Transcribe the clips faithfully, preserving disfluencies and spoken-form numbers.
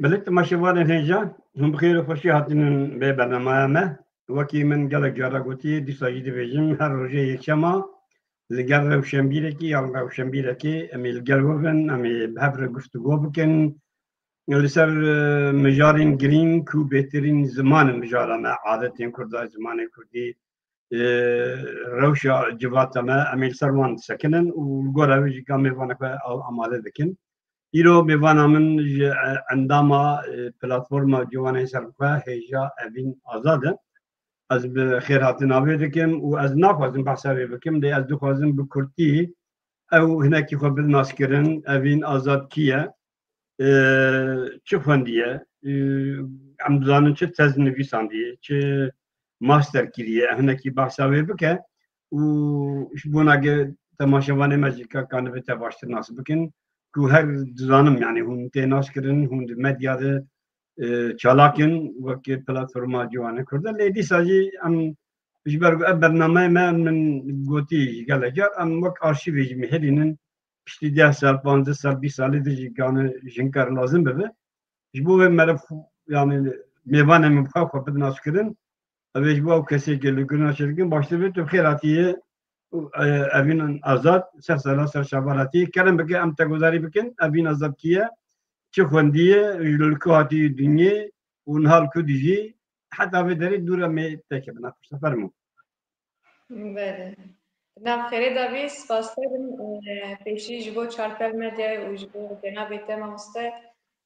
Belê temaşevanên hêja, hûn bi xêr û xweşî hatinin vê bernameya me. Wekî min gelek cara gotiye, dîsa jî dibêjim, her rojê yekşema li gel rewşenbîrekî yan rewşenbîrekê em ê li gel we bin, em ê bi hev re guftûgo bikin. Li ser, e, mijarên girîng ku bêhtirîn ziman in mijara me, adetên kurda, zimanê kurdî, e, rewşa civata me, em ê li ser wan disekinin û li gora wê jî ka mêvanek we ew amade dikin. Îro mêvana min ji, e, endama, e, platforma ciwanên serbixwe hêja Evîn Azad e. Ez bi xêrhatina wê dikim û ez naxwazim behsa wê bikim, lê ez dixwazim bi kurtî ew hinekî xwe bidin naskirin, Evîn Azad kî ye? E, çi xwendiye? E, em dizanin çi tez nivîsandiye, çi master kiriye, hinekî behsa wê bike û ji bona ge temaşevanê me jî ka, ka nivê te baştir nas bikin ku her dizanim, yani hûn tê naskirin, hûn di medya de, e, çalak in, wek platforma Ciwanê Kurd e. Lê dîsa jî em ji ber ku ev bernameyê me, min gotî ji gelek car, em wek arşîvê jî mihêlînin, piştî deh sal, panzdeh sal, bîst salî de jî gane jinker lazim bibe. Ji bo vê meriv, yani mêvanê min bi xwe xwe bidin naskirin, ev ê ji bo ew kesê ke li gurna çêdikin, baştir bê tu bi xêr hatiye û, e, Evîn Azad, ser sala ser şabar hatiye. Kerem bike, em te guhdarî bikin, Evîn Azad kî ye, çi xwendiye, ji li ku hatiye dinyê û niha li ku dijî, heta vê derê dû re mê tekevin. Fermo. Belê. Nav xêrê de bî, spasdar im, e, pêşî ji bo Çarpel Medyayê û ji bo cenabê te mamoste,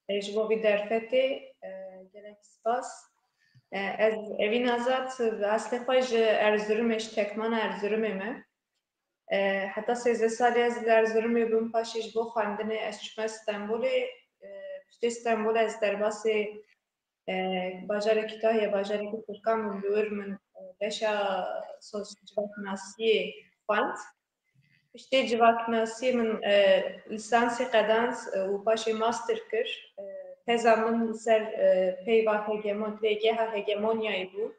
e, ji bo vî derfetê, e, gelek spas. E, ez Evîn Azad, bi eslê xwe ji Erzurumê, ji Tekmana Erzurumê me. E, heta sêzdeh salî ez li Erzurumê bûm, paşê ji bo xwendinê ez çûme Stenbolê. E, piştê Stenbolê ez derbasê e, bajarê Kütahya, bajarekî Tirkan bûm, li wir min, e, beşa sosyal civaknasiyê xwend. Piştê civaknasiyê min, e, lisansê qedans, e, û paşê master kir. E, teza min li ser, e, peyva hegemon-, têgeha hegemonyayê bû.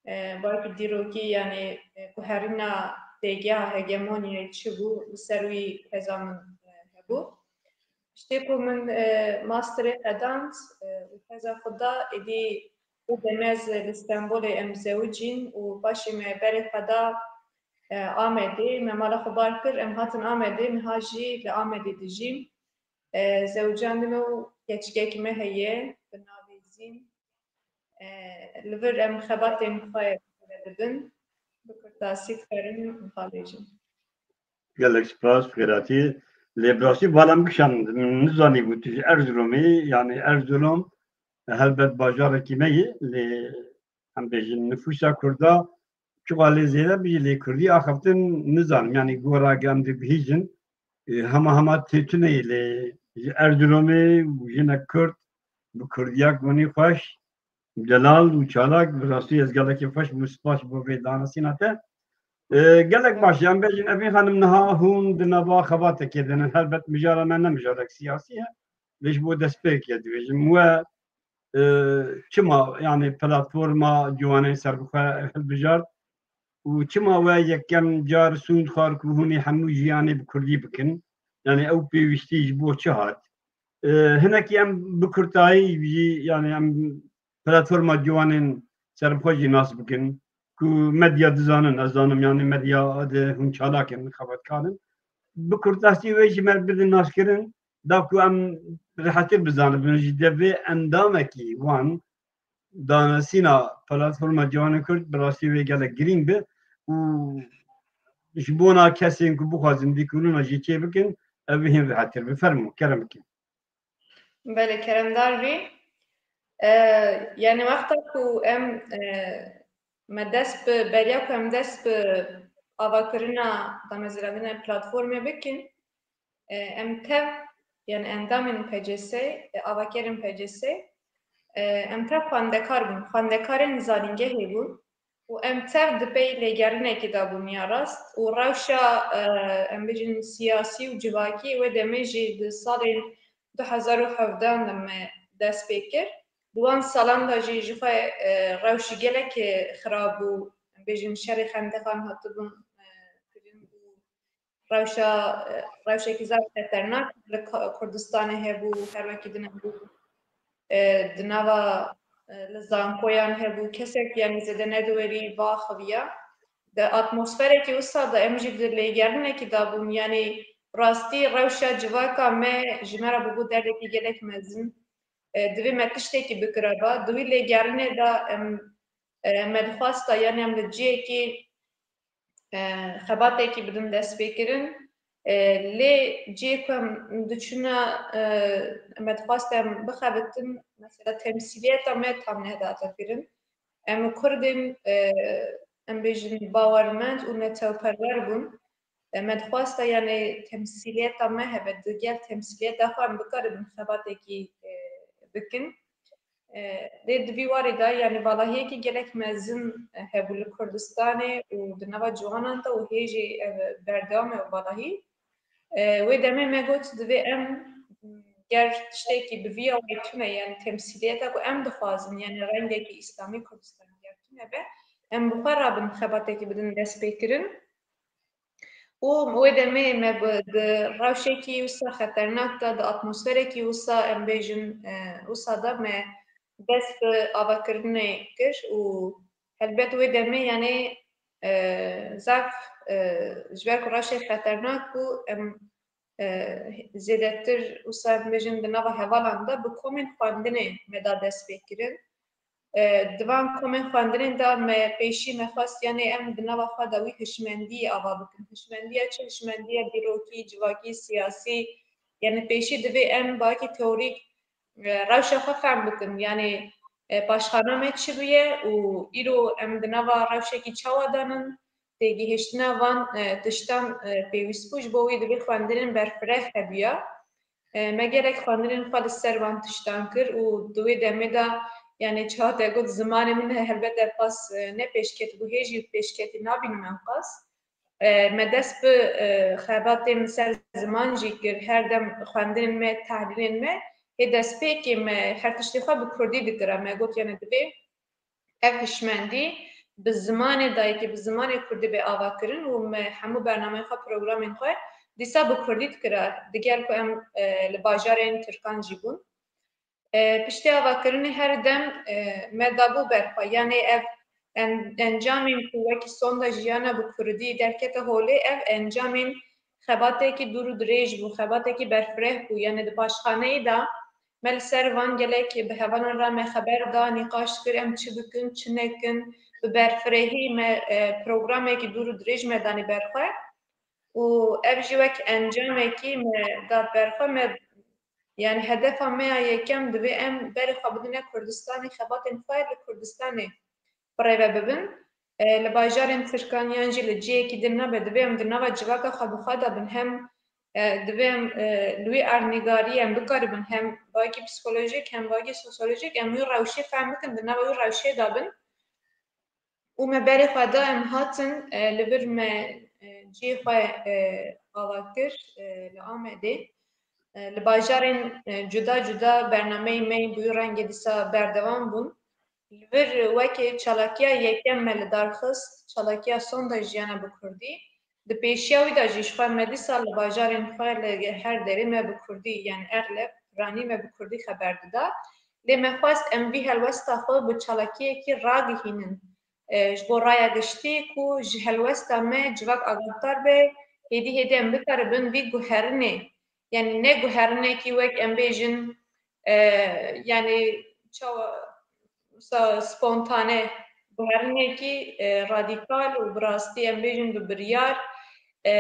E, belkî dîrokî, yanî, e, guherîna têgeha hegemonyayê çi bû, li ser wî teza min, e, hebû. Piştê ku min, e, masterê qedand, e, û teza xwe da, êdî wê demê ez li Stenbolê em zewicîn û paşê me berê xwe da, e, Amedê. Me mala xwe bar kir, em hatin Amedê, niha jî li Amedê dijîm. E, zewicandime û keçikekî me heye, bi navê Zîn. E, li vir em xebatên xwe dibin, bi kurtasî dikarin niha bêjin. Gelek spas, xêratî. Lê bi rastî vala min kişand, min nizanîbû tu ji Erzurumê, yanî Erzurum helbet bajarekî me ye, lê em bêjin nifûsa Kurda çuxa lê zêde bî, lê Kurdî axiftin nizanim, yanî gora ge em dibihîjin, e, hema hema têtune ye, lê ji Erzurumê û jinek Kurd bi Kurdiya gonî xweş, delal û çalak, bi rastî ez gelekî xweş bûm, spas bo vê danasîna te. E, gelek baş, em bêjin, Evîn Xanim, niha hûn di nava xebatekê de ne, helbet mijara me ne mijarek siyasî ye, lê ji bo destpêkê dibêjim, we, e, çima, yani platforma Ciwanên Serbixwe hilbijart û çima we yekem car sûnd xwar ku hûn ê hemû jiyanê bi kurdî bikin? Yani ew pêwîstî ji bo çi hat? E, hinekî em bi kurtayî jî, yani em platforma Ciwanên Serbixwe jî nas bikin, ku medya dizanin, ez zanim, yani medya de hûn çalak in, xebatkar in. Bi kurtasî wê jî me bidin naskirin, da ku em rehetir bizanibin, ji devê endamekî wan danasîna platforma Ciwanên Kurd bi rastî wê gelek girîng be û ji bona kesên ku bixwazin vî kûnûna jî çêbikin, ev hîn rehetir be. Fermo, kerem bikin. Belê, keremdar bî. E, yani wexta ku em e, me dest bi beriya ku em dest bi avakirina damezrandina platformê bikin, e, em tev yani endamên P C S, e, avakerên P C S, e, em tev xwendekar bûn, xwendekarên zanîngehê bûn û em tev di pey lêgerinekê de bûn ya rast û rewşa e, em bêjin siyasî û civakî wê demê jî di salên du hezar û hevdeh de me dest pê kir. Di wan salan de jî ji xwe e, rewşî gelek e, xirab bû. Em bêjin şerê xendeqan hatibûn e, kirin û rewşa e, rewşekî zaf xeternak li Ka- Kurdistanê hebû, her wekî din hebû. E, di nava e, li zankoyan hebû, kesek yani zêde nediwerî va xiviya. Di atmosferekî wisa de em jî di lêgerinekî de bûn, yani rastî rewşa civaka me ji me re bûbû derdekî gelek mezin. E, divê me tiştekî bikiraba. Di wî lêgerinê de em e, me dixwasta, yani em li cihekî e, xebatekî bidin destpêkirin. E, lê cihê ku em diçûna e, me dixwast em bixebitin, mesela temsîliyeta me tam nedate kirin. Em Kurdên e, em bêjin bawermend û netewperwer bûn. E, me dixwasta yani temsîliyeta me hebe, digel temsîliyeta xwe em bikaribin xebatekî e, bikin. E, lê di vî warê de yani valahiyekî gelek mezin e, hebû li Kurdistanê û di nava ciwanan de û hê jî ev berdewam e valahî. E, wê demê me got divê em ger tiştekî bi vî awayî tune yani temsîliyeta ku em dixwazin yani rengekî îslamî Kurdistanê ger tune be, em bi xwe rabin xebatekî bidin destpêkirin. Û wê demê me bi di rewşekî wisa xeternak de, di atmosferekî wisa em bêjin e, wisa de me dest bi avakirinê kir û helbet wê demê yani e, zaf e, ji ber ku rewşek xeternak bû em e, zêdetir wisa em bêjin di nava hevalan de bi komên xwendinê me da dest pê kirin. E, di van komên xwendinên de me pêşî me xwest, yani em di nava xwe de wî hişmendiyê ava bikin. Hişmendiya çi? Hişmendiya dîrokî, civakî, siyasî. Yani pêşî divê em bakî teorîk e, rewşa xwe fehm bikin. Yani e, paşxana me çi bûye û îro em di nava rewşekî çawa danin, têgihiştina van e, tiştan e, pêwîst bû. Ji bo wî divê xwendinên berfireh hebiya. E, me gelek xwendinên xwe li ser van tiştan kir û di wê demê de, yani çawa te got, zimanê min helbet ev qas e, ne pêşket bû, hê jî pêşketî nabînim ew qas. E, me dest bi e, xebatên ser ziman jî kir, her dem xwendinên me, tehlîlên me, hê destpêkê me her tiştê xwe bi kurdî dikira. Me got, yani divê ev hişmendî bi zimanê dayikê, bi zimanê kurdî bê avakirin û me hemû bernameyên xwe, programên xwe dîsa bi kurdî dikira, digel ku em e, li bajarên tirkan jî bûn. E, piştî avakirinê her dem e, me dabû berxwe. Yanê ev en, encamên ku wekî sonda jiyana bi kurdî derkete holê, ev encamên xebatekî dûr û dirêj bû, xebatekî berfireh bû. Yanê di paşxaneyê de me li ser van gelek bi hevalan re me xeber da, nîqaş kir, em çi bikin, çi nekin, bi berfirehî me e, programekî dûr û dirêj me danî berxwe. Û ev jî wek encamekî me da berxwe, me, yani hedefa me ya yekem, divê em berê xwe bidine Kurdistanê, xebatên xwe li Kurdistanê birêve bibin. E, li bajarên tirkan yan jî li cihekî din nebe, divê em di nava civaka xwe bi xwe de bin, hem e, divê em e, li wî erdnîgariyê em bikaribin hem bakî psîkolojîk hem bakî sosyolojîk em wî rewşê fehm bikin, di nava wî rewşê de bin. Û me berê xwe da, em hatin e, li vir me e, cihê xwe e, ava kir e, li Amedê. E, li bajarên e, cuda cuda bernameyê me yên bi wî rengê dîsa berdewam bûn. Li vir wekî çalakiya yekem me li dar xist, çalakiya sonda jiyana bi kurdî. Di pêşiya wî de jî ji xwe me dîsa li bajarên xwe li her derê me bi kurdî, yani egleb piranî me bi kurdî xeber dida. Lê me xwest em vî helwesta xwe bi çalakiyekî ragihînin e, ji bo raya giştî ku ji helwesta me civak agahdar be, hêdî hêdî em bikaribin vî guherinê, yani ne guherinekî wek em bêjin e, yani çawa wisa spontane, guherinekî e, radîkal û bi rastî em bêjin bi biryar e,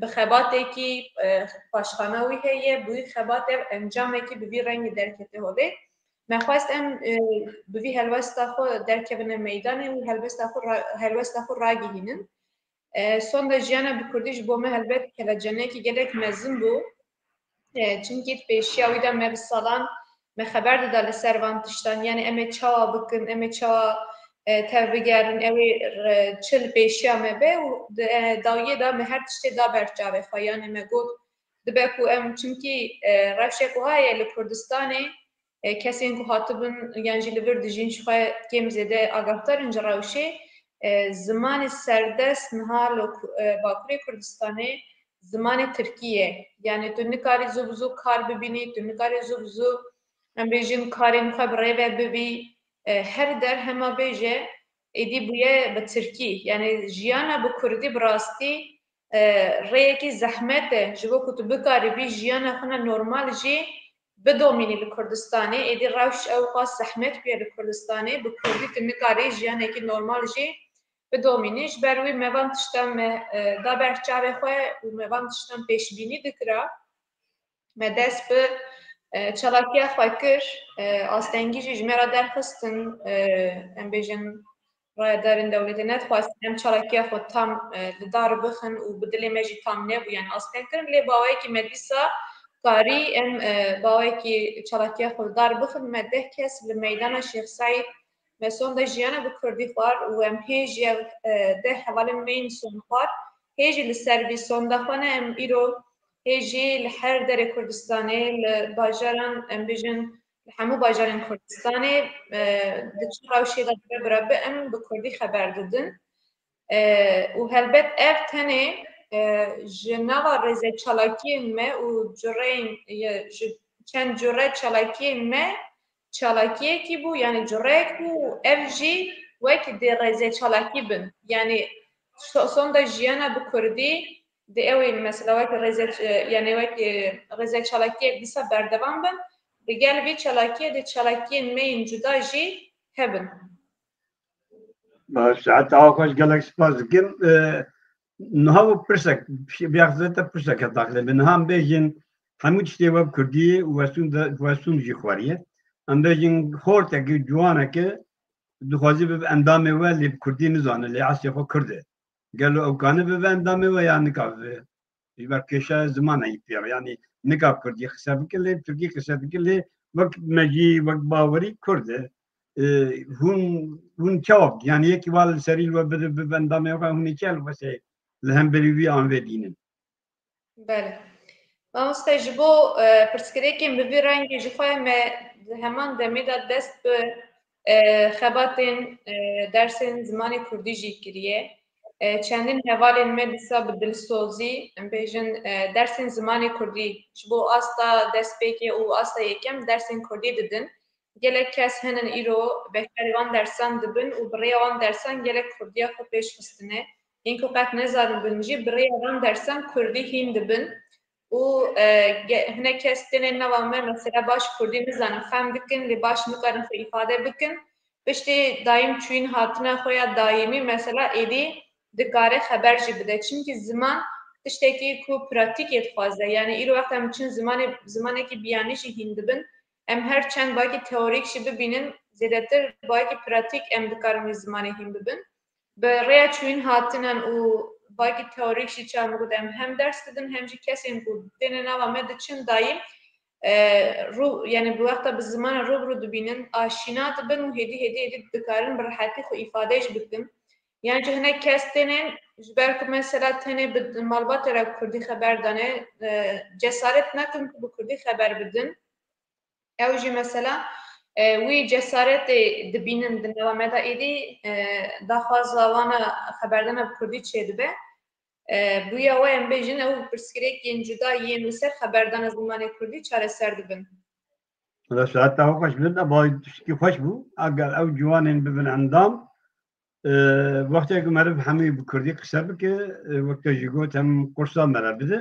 bi xebatekî e, paşxana wî heye, bi wî xebat ev encamekî bi vî rengî derkete holê. Me xwest em, e, bi vî helwesta xwe derkevine meydanê û helwesta xwe ra-, helwesta xwe ragihînin. E, sonda jiyana bi kurdî ji bo me helbet kelecenekî gelek mezin bû. E, çimkî di pêşiya wî de me bi salan me xeber dida li ser van tiştan. Yanî em ê çawa bikin, em ê çawa, e, tevbigerin, ew ê re-, çi li pêşiya me be û di, e, dawiyê de me her tiştê da ber çavê xwe. Yanî me got, dibe ku em, çimkî, e, rewşek wiha ye li Kurdistanê, e, kesên ku hatibin yan jî li vir dijîn ji xwe kêm zêde agahdar in ji rewşê, e, zimanê serdest niha li Ku-, e, Bakurê Kurdistanê zimanê tirkî ye. Yanî tu nikarî zû bi zû kar bibînî, tu nikarî zû bi zû, em bêjin, karên xwe bi rê ve bibî. E, her der hema bêje êdî bûye bi tirkî. Yanî jiyana bi kurdî bi rastî, e, rêyekî zehmet e. Ji bo ku tu bikarî vî jiyana xwe ne normal jî bidomînî li Kurdistanê. Êdî rewş ew qas zehmet bûye li Kurdistanê. Bi kurdî tu nikarî jiyanekî normal jî bidomînî. Ji ber wî me van tiştan me, e, da ber çavê xwe û me van tiştan pêşbînî dikira. Me dest bi, e, çalakiya xwe kir. E, astengî jî ji me re derxistin, e, em bêjin, rayedarên dewletê nexwestin em çalakiya xwe tam, e, li dar bixin û bi dilê me jî tam nebû, yani asteng kirin. Lê baweyekî me dîsa karî em, e, baweyekî çalakiya xwe li dar bixin. Me deh kes li meydana Şêx Seîd me sonda jiyana bi kurdî xwar û em hê jî ev, e, deh hevalên me yên son xwar. Hê jî li ser vî sonda xwe ne, em îro hê jî li her derê Kurdistanê, li bajaran, em bêjin, li hemû bajarên Kurdistanê, e, di çi rewşê de dibe bira bi em bi kurdî xeber didin. E, û helbet ev tenê, e, ji nava rêzê çalakiyên me û cureyên, e, ji çend cure çalakiyên me, çalakiyekî bû, yani cureyek bû û ev jî wek dê rêzê çalakî bin. Yani so-, sonda jiyana bi kurdî di ew ê mesela wek rêzê, e, yani wek, e, rêzê çalakiyek dîsa berdewam bin. Bi gel vî çalakiyê de çalakiyên me yên cuda jî hebin. Baş, saeta xweş, gelek spas dikim. E, niha û pirsek, bi axzete pirsek daxile bin. Niha em bêjin hemû tiştê web kurdî û westûn de, westûn jî xweriye. Em bêjin xorteke, ciwaneke dixwaze bibe endamê we lê bi kurdî nizane, lê eslê xwe kurd e. Gelo ew kane bibe endamê we ya nika bibe? Ji ber kêşeya ziman heyî pê re. Yanî nika kurdî qise bike lê, tirkî qise dike lê, wek mejî, wek bawerî kurd e. E, hûn, hûn çawa bike? Yanî yekî wa li serî li we bide, bibe endamê we, hûn ê çi helwestê li hemberî wî an vê dînin? Belê. Mamoste, ji bo, e, pirsgirêkên bi vî rengî ji xwe me di heman demê de dest bi, e, xebatên, e, dersên zimanê kurdî jî kiriye. E, çendin hevalên me dîsa bi dilsozî, em bêjin, e, dersên zimanê kurdî ji bo asta destpêkê û asta yekem dersên kurdî didin. Gelek kes hene îro beşdarî wan dersan dibin û bi rêya wan dersan gelek kurdiya xwe pêş xistine. Yên ku qet nezanin bin jî bi rêya van dersan kurdî hîn dibin û, e, ge-, hinek kes têne nava me mesela baş kurdî nizanin, fem dikin lê baş nikarin xwe îfade bikin. Piştî dayîm çûyîn hatina xwe ya dayîmî mesela êdî dikare xeber jî bide. Çimkî ziman tiştekî ku pratîkê dixwaze. Yani îro wexta em çin zimanê, zimanekî biyanî jî hîn dibin. Em her çend bakî teorîk jî bibînin, zêdetir bakî pratîk em dikarin wî zimanê hîn bibin. Bi rêya çûyîn hatinan û bakî teorîk jî çawa min got em hem ders didin, hem jî kesên ku têne nava me diçin dayîm, e, rû-, yani bi wexta bi zimanê rû bi rû dibînin, aşîna dibin û hêdî hêdî hêdî dikarin bi rehetî xwe îfade jî bikin. Yan jî hinek kes têne, ji ber ku mesela tenê bi malbatê re kurdî xeber dane, e, cesaret nakin ku bi kurdî xeber bidin. Ew jî mesela, e, wî cesaretê dibînin di nava me de êdî, e, daxwaza wan a xeberdana bi kurdî çêdibe. E, bûya we em bêjin ew pirsgirêkên cuda yên li ser xeberdana zimanê kurdî çareser dibin. Wala saeta xwe xweş bin, eva tiştekî xweş bû. Eger ew ciwanên bibin endam, e, wextê ku meriv hemî bi kurdî qise bike, e, wek te jî got, hem qursa me re bide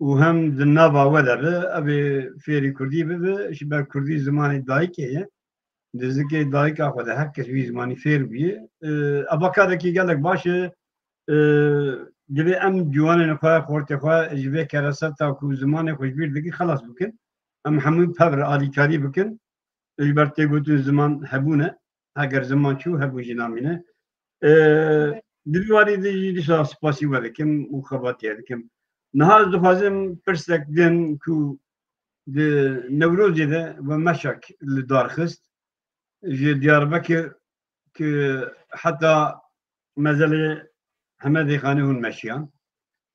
û hem di nava we de be, ev ê fêrî kurdî bibe, ji ber kurdî zimanê dayikê ye. Di zikê dayika xwe de her kes wî zimanî fêr bûye. E, eva karekî gelek baş e. E, divê em ciwanên xwe, xortê xwe ji vê kereseta ku zimanê xwe ji bîr dikî xelas bikin. Em hemû pev re alîkarî bikin. Ji ber tê gotin ziman hebûn e. Heger ziman çû, hebûn jî namîne. E, Di vî warî de jî dîsa spasî we dikim û xebatiye dikim. Niha ez dixwazim pirsek din ku di Newrozê de we meşek li dar xist. Ji Diyarbekir ki heta mezelê Hemedê Xanê hûn meşiyan.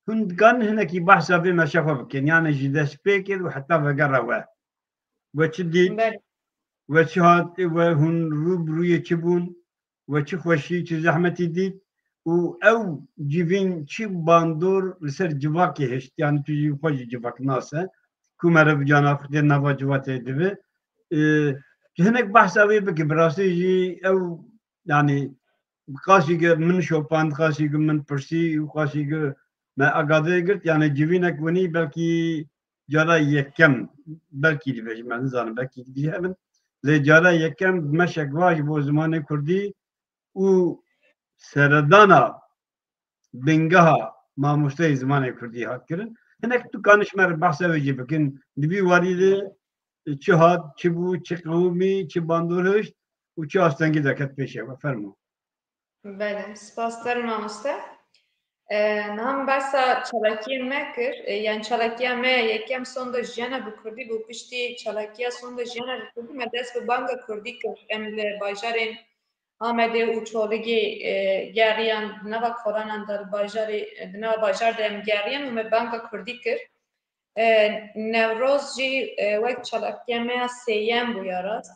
Hûn dikarin hinekî behsa vê meşa xwe bikin, yani ji destpêkê û heta vegera we. We çi dît? Belê. We çi hat? We hûn rû bi rûyê çi bûn? We çi xweşî, çi zehmetî dît? Û ew civîn çi bandor li ser civakê hişt? Yani tu jî xwe jî civaknas e. Ku meriv cana xwe tê nava civatê dibe. Ê, tu hinek behsa wê bike, bi rastî jî ew, yani, qasî ku min şopand, qasî ku min pirsî û qasî ku me agade girt, yani civînek winî belkî cara yekem, belkî dibêjim, ez nizanim, belkî dî hebin. Lê cara yekem meşek va ji bo zimanê kurdî û seredana bingeha mamosteyê zimanê kurdî hat kirin. Hinek tu kaniş me re behsa wê jî bikin. Di vî warî de çi hat, çi bû, çi qewimî, çi bandor hişt û çi astengî derket pêşê we. Fermo. Belê, spas te re mamoste. E, niha min behsa çalakiyên me kir. E, yani çalakiya me yekem sonda jiyana bi kurdî bû. Piştî çalakiya sonda jiyana bi kurdî me dest bi banga kurdî kir. Em li bajarên Amedê û Çolîgê, e, geriyan, di nava kolanan de li bajarê, di nava bajar de em geriyan û me banga kurdî kir. E, Newroz jî, e, wek çalakiya me ya sêyem bû ya rast.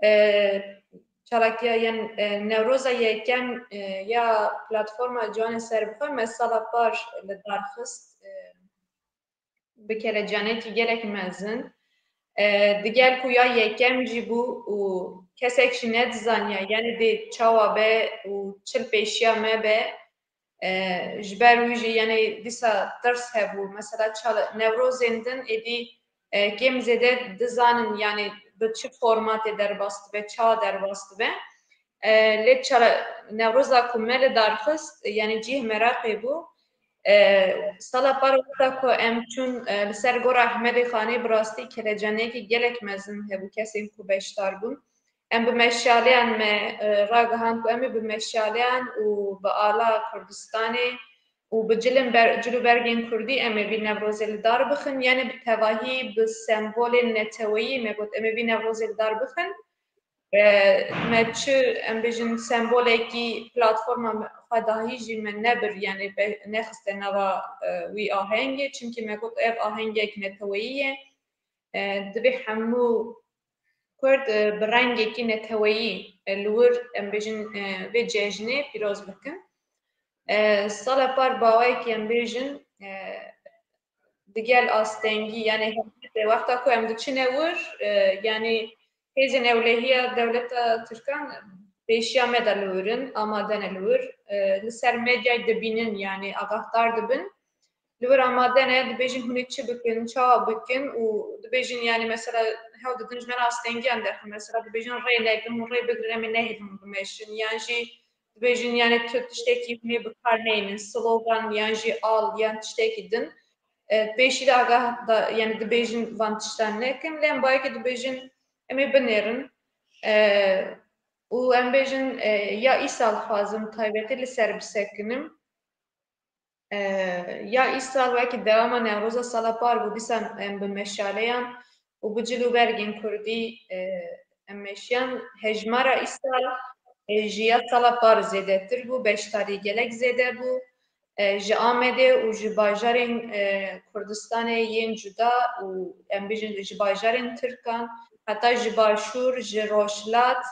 E, çalakiya yên, e, Newroza yekem, e, ya platforma Ciwanê Serbixwe me sala par li dar xist, e, bi kelecanekî gelek mezin. E, digel ku ya yekem jî bû û kesek jî nedizaniya, yani dê çawa be û çil pêşiya me be. E, ji ber wî jî, yani dîsa tirs hebû. Mesela çal-, Newrozên din êdî, e, kêm zêde dizanin, yani bi çi formatê derbas dibe, çawa derbas dibe. E, lê çara-, Newroza ku me li dar xist, yani cih meraqê bû. E, sala par wexta ku em çûn, e, li ser Gora Ehmedê Xanê, bi rastî kelecanekî gelek mezin hebû, kesên ku beşdar bûn. Em bi meşaleyan me, e, ragihand ku em ê bi meşaleyan û bi ala Kurdistanê û bi cilin ber-, cil û bergên kurdî em ê vî Newrozê li dar bixin. Yani bi tevahî bi sembolên neteweyî me got, em ê vî Newrozê li dar bixin. E, me çi, em bêjin, sembolekî, platforma me xwe dahî jî me nebir, yani be-, nexiste nava, e, wî ahengê, çimkî me got ev ahengek neteweyî ye. E, divê hemû Kurd, e, bi rengekî neteweyî, e, li wir, em bêjin, e, vê cejnê pîroz bikin. E, sala par bi awayekî, em bêjin, e, digel astengî, yani hemî wexta ku em diçine wir, e, yani hêzên ewlehiya dewleta Tirkan pêşiya me de li wir in, amade ne li wir. E, li ser medyayê dibînin, yani agahdar dibin. Li wir amade ne, dibêjin hûn ê çi bikin, çawa bikin û dibêjin, yani mesela hewl didin ji me re astengiyan derxin, mesela dibêjin rê nekin, hûn rê bigrin, em ê nehêlin hûn bimeşin, yan jî dibêjin, yani tu tiştekî hûn ê bi kar neynin, slogan yan jî al yan tiştekî din. E, pêşî de agah da, yani dibêjin van tiştan nekin, lê em bayekî dibêjin em ê binêrin. E, û em bêjin, e, ya îsal xwazim taybetî li ser bisekinim. E, ya îsal wekî dewama Newroza sala par bû, dîsa em bi meşaleyan û bi cil û bergên kurdî, e, em meşiyan. Hejmara îsal, e, ji ya sala par zêdetir bû, beşdarî gelek zêde bû. E, ji Amedê û ji bajarên, e, Kurdistanê yên cuda û em bêjin ji bajarên Tirkan, heta ji Başûr, ji Rojhilat,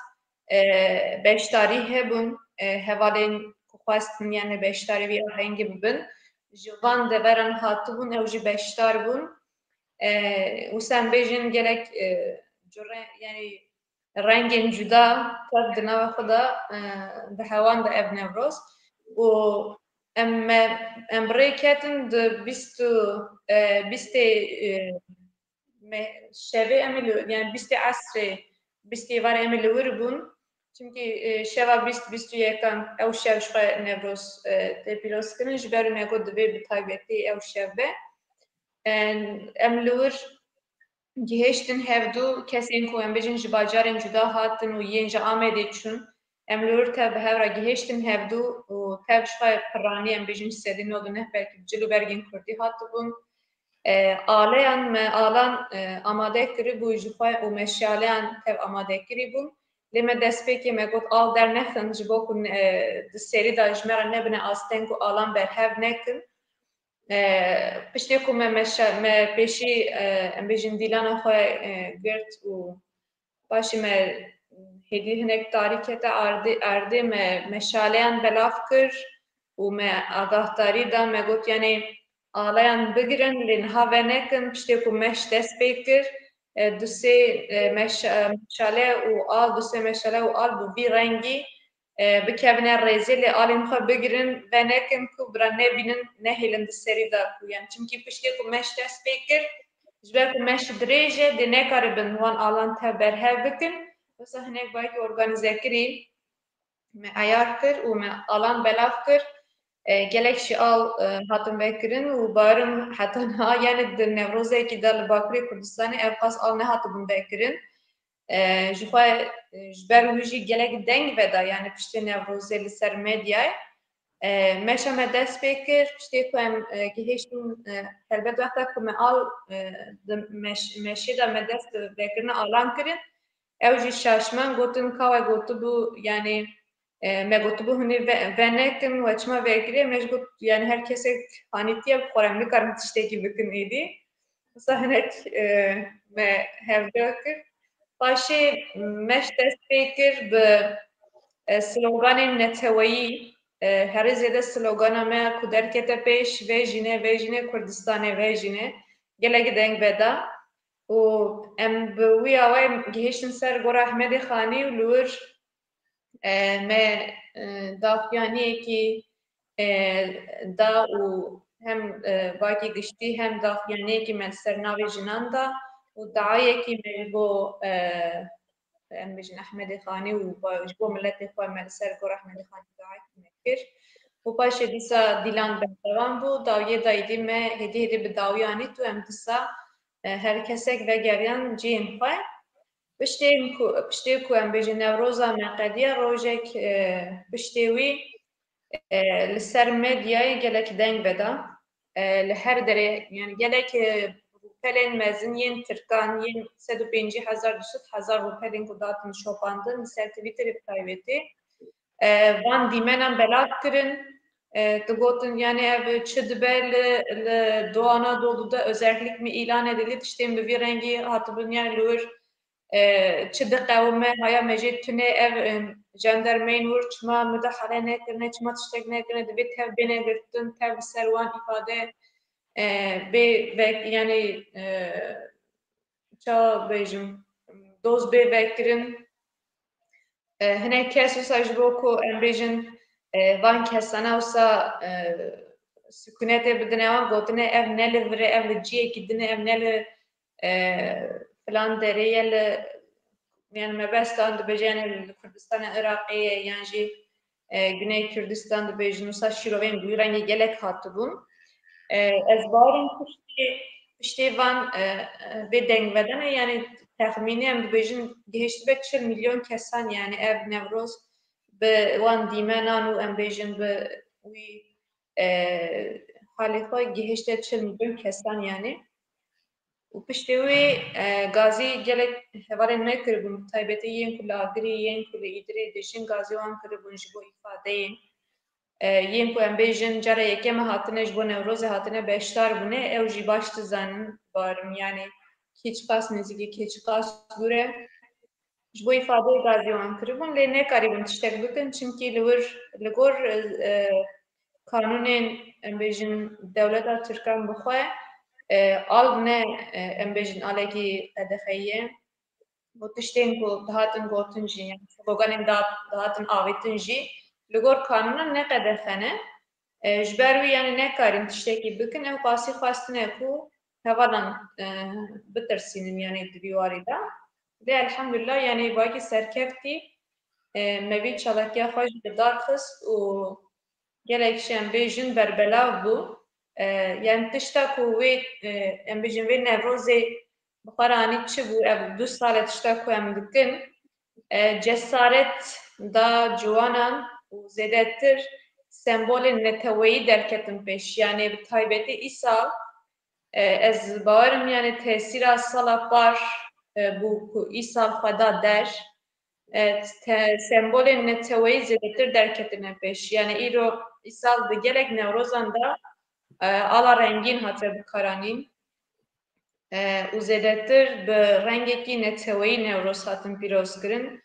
e, beşdarî hebûn, e, hevalên ku xwestin, yani beşdarî vî ahengê bibin, ji van deveran hatibûn, ew jî beşdar bûn. E, wisa em bêjin gelek, e, cure, yani rengên cuda tev di nava xwe de, e, di hewan de ev Newroz. Û em, me, em bi rê ketin di bîst û, e, bîstê, e, me, şevê em ê li, yani bîstê esrê, bîstê êvarê em ê li wir bûn. Çimkî, e, şeva bîst, bîst û yekan ew şev ji xwe Newroz, e, tê pîrozkirin. Ji ber me got divê bi taybetî ew şev be. E, em li wir gihiştin hevdû kesên ku em bêjin ji bajarên cuda hatin û yên ji Amedê çûn, em li wir tev bi hev re gihiştin hevdû û tev ji xwe piranî em bêjin ji sedî nod û neh belkî bi cil û bergên kurdî hatibûn. E, aleyan me alan, e, amade kiribû ji xwe û meşaleyan tev amade kirîbûn. Lê me destpêkê me got al dernexin ji bo ku, e, di serî de ji me re nebine asteng û alan berhev nekin. E, piştê ku me meşe-, me pêşî, e, em bêjin dîlana xwe, e, girt û paşê me hêdî hinek tarî kete ardê, erdê me meşaleyan belav kir û me agahdarî da, me got, yanê aleyan bigirin, lê niha venekin, piştê ku meş dest pê kir, e, du sê, e, meş-, e, meşale û al, du sê meşale û al bi vî rengî, e, bikevine rêzê, lê alên xwe bigirin, venekin ku bira nebînin, nehêlin di serî de ku, yani, çimkî piştê ku meş dest pê kir, ji ber ku meş dirêj e, dê nekaribin wan alan tev berhev bikin. Wisa hinek bayekî organîzekirî me eyar kir û me alan belav kir. E, gelek jî al, e, hatin vekirin û barim heta niha, yani, di Newrozekî de li Bakurê Kurdistanê ev qas al nehatibûn vekirin. E, ji xwe, e, ji ber wî jî gelek deng veda, yani piştê Newrozê li ser medyayê. E, meşa me dest pê kir, piştê ku em, e, gihiştin, e, helbet wexta ku me al, e, di meş-, meşê de me dest bi vekirina alan kirin. Ew jî şaşman gotin, ka we gotibû, yani, e, me gotibû hûn ê ve-, venekin, we çima vekirê? Me jî got, yani her kesek hanîtiye bi xwe re, em nikarin tiştekî bikin êdî. Wisa hinek, e, me hevdû kir. Paşê meş dest pê kir bi, e, sloganên neteweyî. E, herî zêde slogana me ku derkete pêş, vejîne, vejîne, Kurdistanê vejîne, gelek deng veda. Û em bi wî awayê gihiştin ser Gora Ehmedê Xanî û li wir, e, me, e, daxuyaniyekî, e, da û hem, e, bakî giştî hem daxuyaniyekî me li ser navê jinan da û daeyekî me ji bo, e, em bêjin Ehmedê Xanî û ba-, ji bo miletê xwe me li ser Gora Ehmedê Xanî daekî me kir. Û paşê dîsa dîlan berdewam bû, dawiyê da êdî me hêdî hêdî bi dawiya anît û em dîsa, e, her kesek vegeriyan cihên xwe. Piştê ku, piştê ku em bêjin Newroza me qediya rojek, e, piştê wî, e, li ser medyayê gelek deng veda. E, li her derê, yani gelek, e, rûpelên mezin yên Tirkan, yên sed û pêncî hezar, du sed hezar rûpelên ku datin şopandin, li ser Twitterê bi taybetî, e, van dîmenan belav kirin. E, digotin, yani ev çi dibe li, li Doğu Anadolu'da özellik mi ilan edildi, tiştên bi vî rengî hatibin, yani li wir, e, çi diqewime, haya me jê tune ev, e, jendermeyên wir çima müdahale nekirine, çima tiştek nekirine, divê tev bêne girtin, tev li ser wan îfade, e, bê vek-, yani, e, ça bêjim, doz bê vekirin. E, hinek kes wisa ji bo ku em bêjin, e, van kesana wisa, e, sikunetê bidine wan, gotine ev ne li vir e, ev li ciyekî din e, ev ne li, e, filan derê ye, li, yani mebestan dibêje, yani li Kurdistanê Iraqê ye, yan jî, e, Güney Kurdistan dibêjin, wisa şîrovên bi wî rengî gelek hatibûn. E, ez bawerim piştê, piştê van, e, e, vê dengvedana, yani texmînî em dibêjin gihiştibe çil milyon kesan, yani ev Newroz bi wan dîmenan û em bêjin bi wî, e, halê xwe gihişte çil milyon kesan, yani. Û piştê wê, e, gazî gelek hevalên me kiribûn, bi taybetî yên ku li Agirî, yên ku li Îdirê dijîn, gazî wan kiribûn ji bo îfadeyê. E, yên ku em bêjin cara yekeme hatine ji bo Newrozê hatine beşdar bûne, ew jî baş dizanin, barim, yani kî çiqas nêzîk e, kî çiqas dûr e. Ji bo îfadeyê gazî wan kiribûn, lê nekarîbûn tiştek bikin, çimkî li wir, li gor, e, kanûnên, em bêjin, dewleta Tirkan bi xwe, e, al ne, e, em bêjin, alekî qedexeyî ye. Û tiştên ku dihatin gotin jî, yani sloganên da-, dihatin avêtin jî li gor kanûnan ne qedexe ne. E, ji ber wî, yani nekarîn tiştekî bikin, ew qasî xwestine ku hevalan, e, bitirsînin, yani di vî warî de. Lê elhamdulillah, yani bakî serkeftî, e, me vî çalakiya xwe jî li dar xist û gelek jî em bêjin berbelav bû. E, yani tişta ku wê, e, em bêjin vê Newrozê Xweranî çi bû? Ev du sal e tişta ku em dikin, e, cesaret da ciwanan û zêdetir sembolên neteweyî derketin pêş. Yanî bi taybetî îsal, e, ez bawerim, yanî tesîra sala par, e, bû ku îsal xwe da der. E, te-, sembolên neteweyî zêdetir derketine pêş. Yanî îro îsal di gelek newrozan de, e, ala rengîn hate bikaranîn. E, û zêdetir bi rengekî neteweyî Newroz hatin pîrozkirin.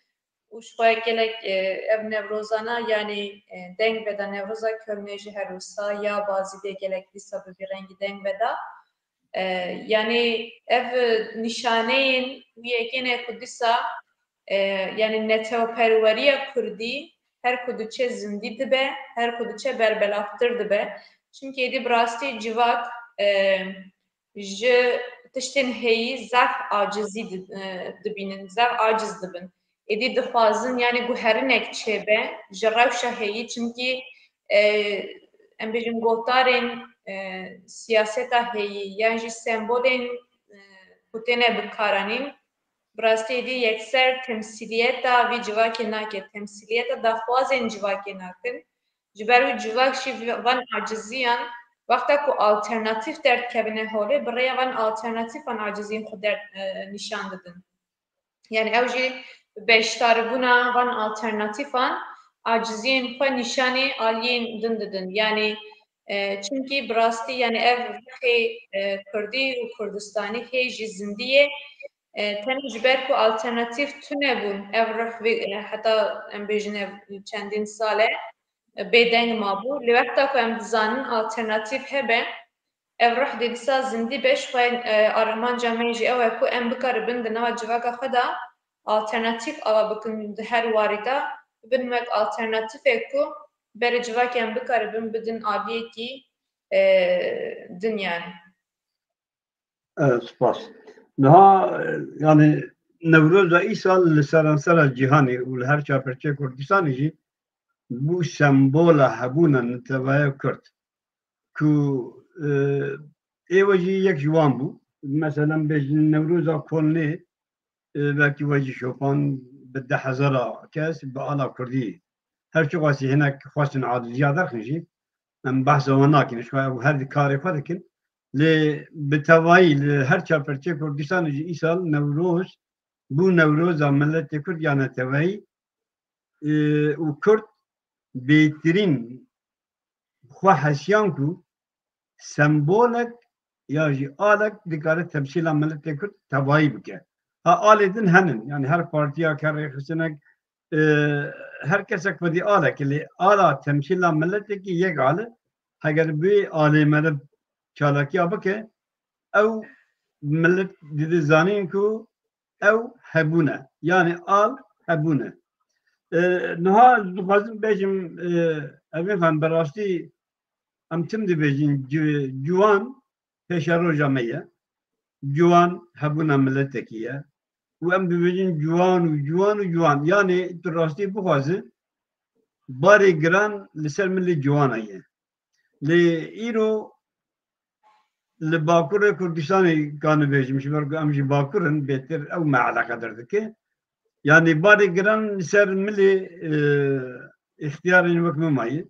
Û ji xwe gelek, e, ev Newrozana, yanî, e, deng veda, Newroza Komnê jî her wisa ya Bazîdê gelek dîsa bi vî rengî deng veda. E, yanî ev nîşaneyên wî yekê ne ku dîsa, e, yanî neteweperweriya kurdî her ku diçe zindî dibe, her ku diçe berbelavtir dibe. Çimkî êdî bi rastî civak, e, ji tiştên heyî zehf acizî di-, e, dibînin, zehf aciz dibin. Êdî dixwazin, yanî guherinek çêbe ji rewşa heyî, çimkî, e, em bêjin gotarên, e, siyaseta heyî yan jî sembolên, e, ku têne bikaranîn, bi rastî êdî yekser temsîliyeta vî civakê nake, temsîliyeta daxwazên civakê nakin. Ji ber wî civak jî van aciziyan, wexta ku alternatîf derdikevine holê, bi rêya van alternatîfan aciziyên xwe der, e, nîşan didin. Yanî ew jî bi beşdaribûna van alternatîfan aciziyên xwe nîşanî aliyên din didin. Yanî, e, çimkî bi rastî, yanî ev rihê, e, kurdî û kurdistanî hê jî zindî ye. E, tenê ji ber ku alternatîf tune bûn, ev rih vê, e, heta em bêjin ev çendîn sal e, e, bêdeng mabû. Lê wexta ku em dizanin alternatîf hebe, ev rih dê dîsa zindî be. Ji xwe, e, armanca me jî ew e ku em bikaribin di nava civaka xwe de alternatîf ava bikin di her warî de, bibin wek alternatîfek ku berê civakê em bikaribin bidin aliyekî, e, din yanî. E, spas. Niha, e, yanî Newroza îsal li seransera cîhanê û li her çar perçeyê Kurdistanê jî bû sembola hebûna netewaya Kurd. Ku, e, êwe jî yek ji wan bû. Mesela bêjin Newroza Kolnê, e, belkî we jî şopand bi deh hezara kes bi ala Kurdî. Her çiqasî hinek xwestin aciziya derxin jî, em behsa wan nakin. Ji xwe ew her di karê xwe dikin. Lê bi tevayî li her çar perçeyê Kurdistanê jî îsal Newroz bû Newroza miletê Kurd ya neteweyî, e, û Kurd bêtirîn xwe hesiyan ku sembolek ya jî alek dikare temsîla miletê Kurd tevayî bike. Ha alê din henin, yanî her partiyek, her rêxistinek, e, her kesek xwedî alek, lê ala temsîla miletekî yek al e, heger bi wê alê meriv çalakiya bike, ew milet dide zanîn ku ew hebûn e. Yanî al hebûn e. E, niha ez dixwazim bêjim, e, Evîn Xan, bi rastî em tim dibêjin, ci-, ciwan pêşeroja me ye. Ciwan hebûna miletekî ye. Û em dibêjin ciwan û ciwan û ciwan. Yanî tu rastî bixwaze, barê giran li ser milê ciwana ye. Lê îro li Bakurê Kurdistanê ka nibêjim, ji ber ku em ji Bakur in, bêtir ew me eleqedar dike. Yanî barê giran li ser milê, e, îxtiyarên wek min maye.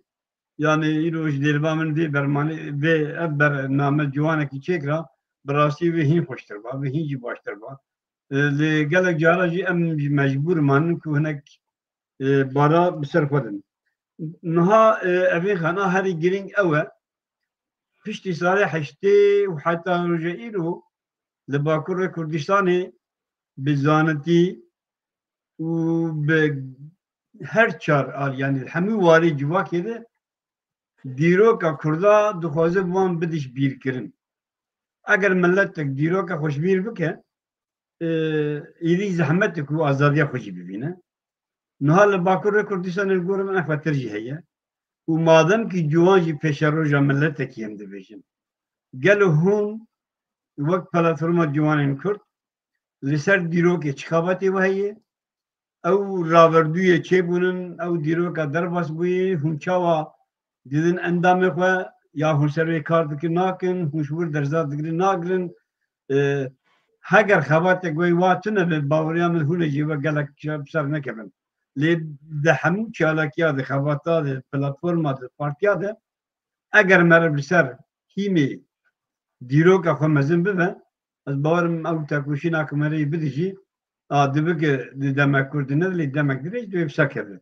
Yanî îro ji dêrba min vê bermanê, vê ev bername ciwanekî çêkira, bi rastî vê hîn xweştir ba, vê hîn jî baştir ba. E, lê gelek cara jî em jî mecbûr manin ku hinek, e, bara bi ser xwe din. Niha, e, Evîn Xan, a herî girîng ew e, piştî salê heştê û heta roja îro li Bakurê Kurdistanê bi zanitî û bi her çar al, yanî hemû warê civakê de dîroka Kurda dixwaze bi wan bide ji bîrkirin. Eger miletek dîroka xwe ji bîr bike, e, êdî zehmet e ku azadiya xwe jî bibîne. Niha li Bakurê Kurdistanê li gorî min ev xeter jî heye. Û madem ku ciwan jî pêşeroja miletekî em dibêjin, gelo hûn wek platforma ciwanên Kurd li ser dîrokê çi xebatê we heye? Ew raverdûyê çêbûnin, ew dîroka derbas bûyî, hûn çawa didin endamê xwe, ya hûn ser wê kar dikin nakin, hûn ji wir derza digirin nagirin, e, Heger xebatê wê wa tune be, baweriya min hûn ê jî we gelek bi ser nekevin. Lê di hemû çalakiya de, xebata de, platforma de, partiya de, eger meriv li ser hîmê dîroka xwe mezin bibe, ez bawerim ew tekoşîna ku meriv bide jî, a, dibe ki di demek kurt de ne, lê demek dirêj divê bi ser keve.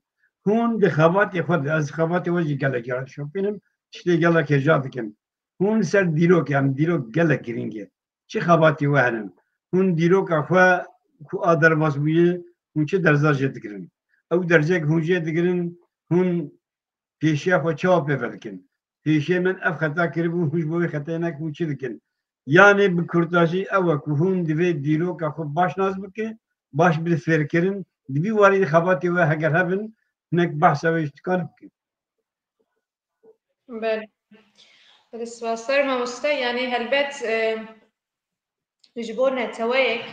Hûn di xebatê xwe de, ez xebatê we jî gelek cara dişopînim, tiştê gelek hêja dikim. Hûn li ser dîrok, em dîrok gelek girîng e. Çi xebatî we hene? Hûn dîroka xwe ku a derbas bûye, hûn çi derza jê digirin? Ew derzek hûn jê digirin, hûn pêşiya xwe çawa pê ve dikin? Pêşiyê min ev xeta kiribû, hûn ji bo wê xetayê nekin, hûn çi dikin? Yanê bi kurtajî ew e ku hûn divê dîroka xwe baş nas bike, baş bi fêrkirin, di vî warî de xebatê we heger hebin, hinek behsa wê ji tikan bikin. Belê. Belê, spas. Ser mamoste, yanî helbet, e, ji bo neteweyek,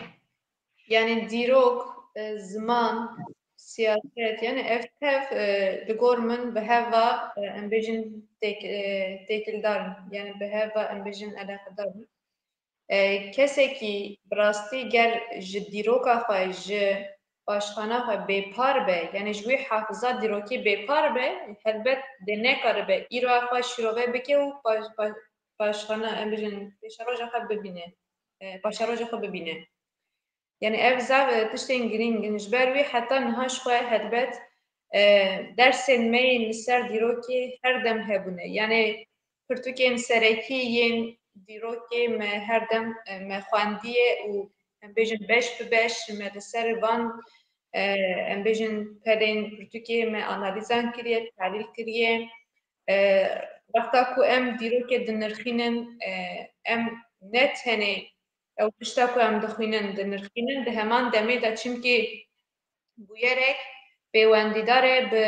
yanî dîrok, e, ziman, siyaset, yanî ev tev, e, li gor min bi hev ve, e, em bêjin têk-, e, têkildar in, yanî bi hev ve em bêjin eleqedar in. E, kesekî bi rastî ger ji dîroka xwe, ji paşxana xwe bêpar be, yanî ji wî hafiza dîrokî bêpar be, helbet dê nekaribe îroya xwe şîrove bike û pa-, pa-, paşxana, em bêjin, pêşeroja xwe bibîne, e, paşeroja xwe bibîne. Yanî ev zaf, e, tiştên girîng in. Ji ber wî heta niha ji xwe helbet, e, dersên me yên li ser dîrokê her dem hebûne. Yanî pirtûkên serekî yên dîrokê me her dem, e, me xwendiye û em bêjin beş bi beş me li ser van, e, em bêjin pelên pirtûkê me analîzan kiriye, tehlîl kiriye. E, wexta ku em dîrokê dinirxînin, e, em ne tenê ew tişta ku em dixwînin, dinirxînin, di heman demê de, çimkî bûyerek pêwendîdar e bi,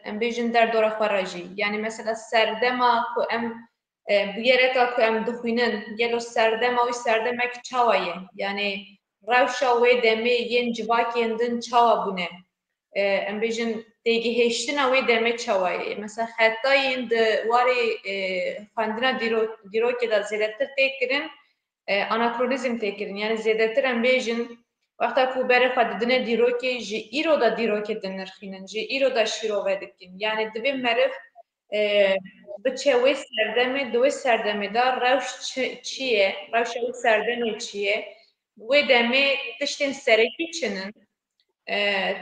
em bêjin, derdora xwe re jî. Yanî mesela serdema ku em, e, bûyereka ku em dixwînin, gelo serdema wî serdemek çawa ye? Yanî rewşa wê demê yên civakên din çawa bûne? E, em bêjin têgihêştina wê demê çawa ye? Mesela xetayên di warê, e, xwendina dîro-, dîrokê de zêdetir tê kirin, e, anakronîzm tê kirin. Yanî zêdetir em bêjin, wexta ku berê xwe didine dîrokê, ji îro de dîrokê dinirxînin, ji îro de şîrove dikin. Yanî divê meriv, e, biçe wê serdemê, di wê serdemê de rewş çi, çi ye, rewşa wê serdemê çi ye, wê demê tiştên serekî çi nin, e,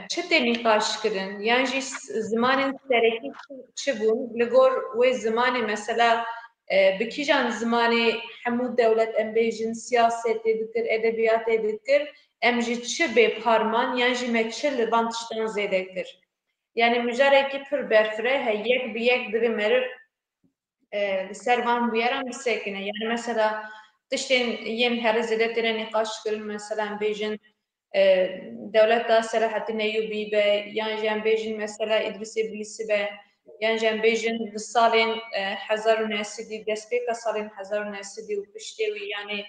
çi tê nîqaş kirin, yan jî s-, zimanên serekî çi, çi bûn, li gor wê zimanê mesela, e, bi kîjan zimanê hemû dewlet, em bêjin, siyasetê dikir, edebiyatê dikir, em ji çi bêpar man, yan jî me çi li van tiştan zêde kir? Yanî mijarekî pir berfireh e, yek bi yek divê meriv e, li ser van bûyeran bisekine. Yanî mesela tiştên yên herî zêde têne nîqaş kirin, mesela em bêjin, e, dewleta Selahaddin Eyyûbî be, yan jî em bêjin mesela Îdrîsê Bilîsî be, yan jî em bêjin di salên, e, hezar û neh sedî, destpêka salên hezar û neh sedî û piştê wî, yanî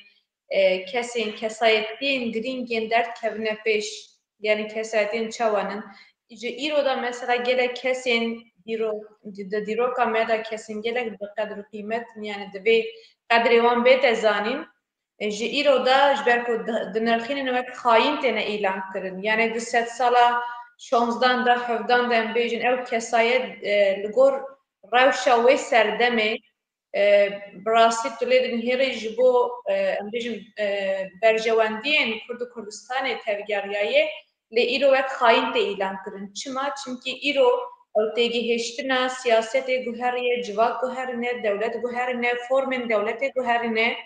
e, kesên, kesayetiyên girîng yên derdkevine pêş, yanî kesayetiyên çawa nin? Ji îro de mesela gelek kesên dîro-, di, di dîroka me de kesên gelek bi qedr û qîmet in, yanî divê qedrê wan bête zanîn. E, ji îro de ji ber ku di, dinirxînin wek xayîn têne îlan kirin. Yanî di sedsala şonzdan de, hevdan de em bêjin ew kesayet, e, li gor rewşa wê serdemê, e, bi rastî tu lê dinihêrî ji bo, e, em bêjin, e, berjewendiyên Kurd û Kurdistanê tevgeriyaye, lê îro wek xayîn tê îlan kirin. Çima? Çimkî îro ew têgihiştina siyasetê guheriye, civak guherîne, dewlet guherîne, formên dewletê guherîne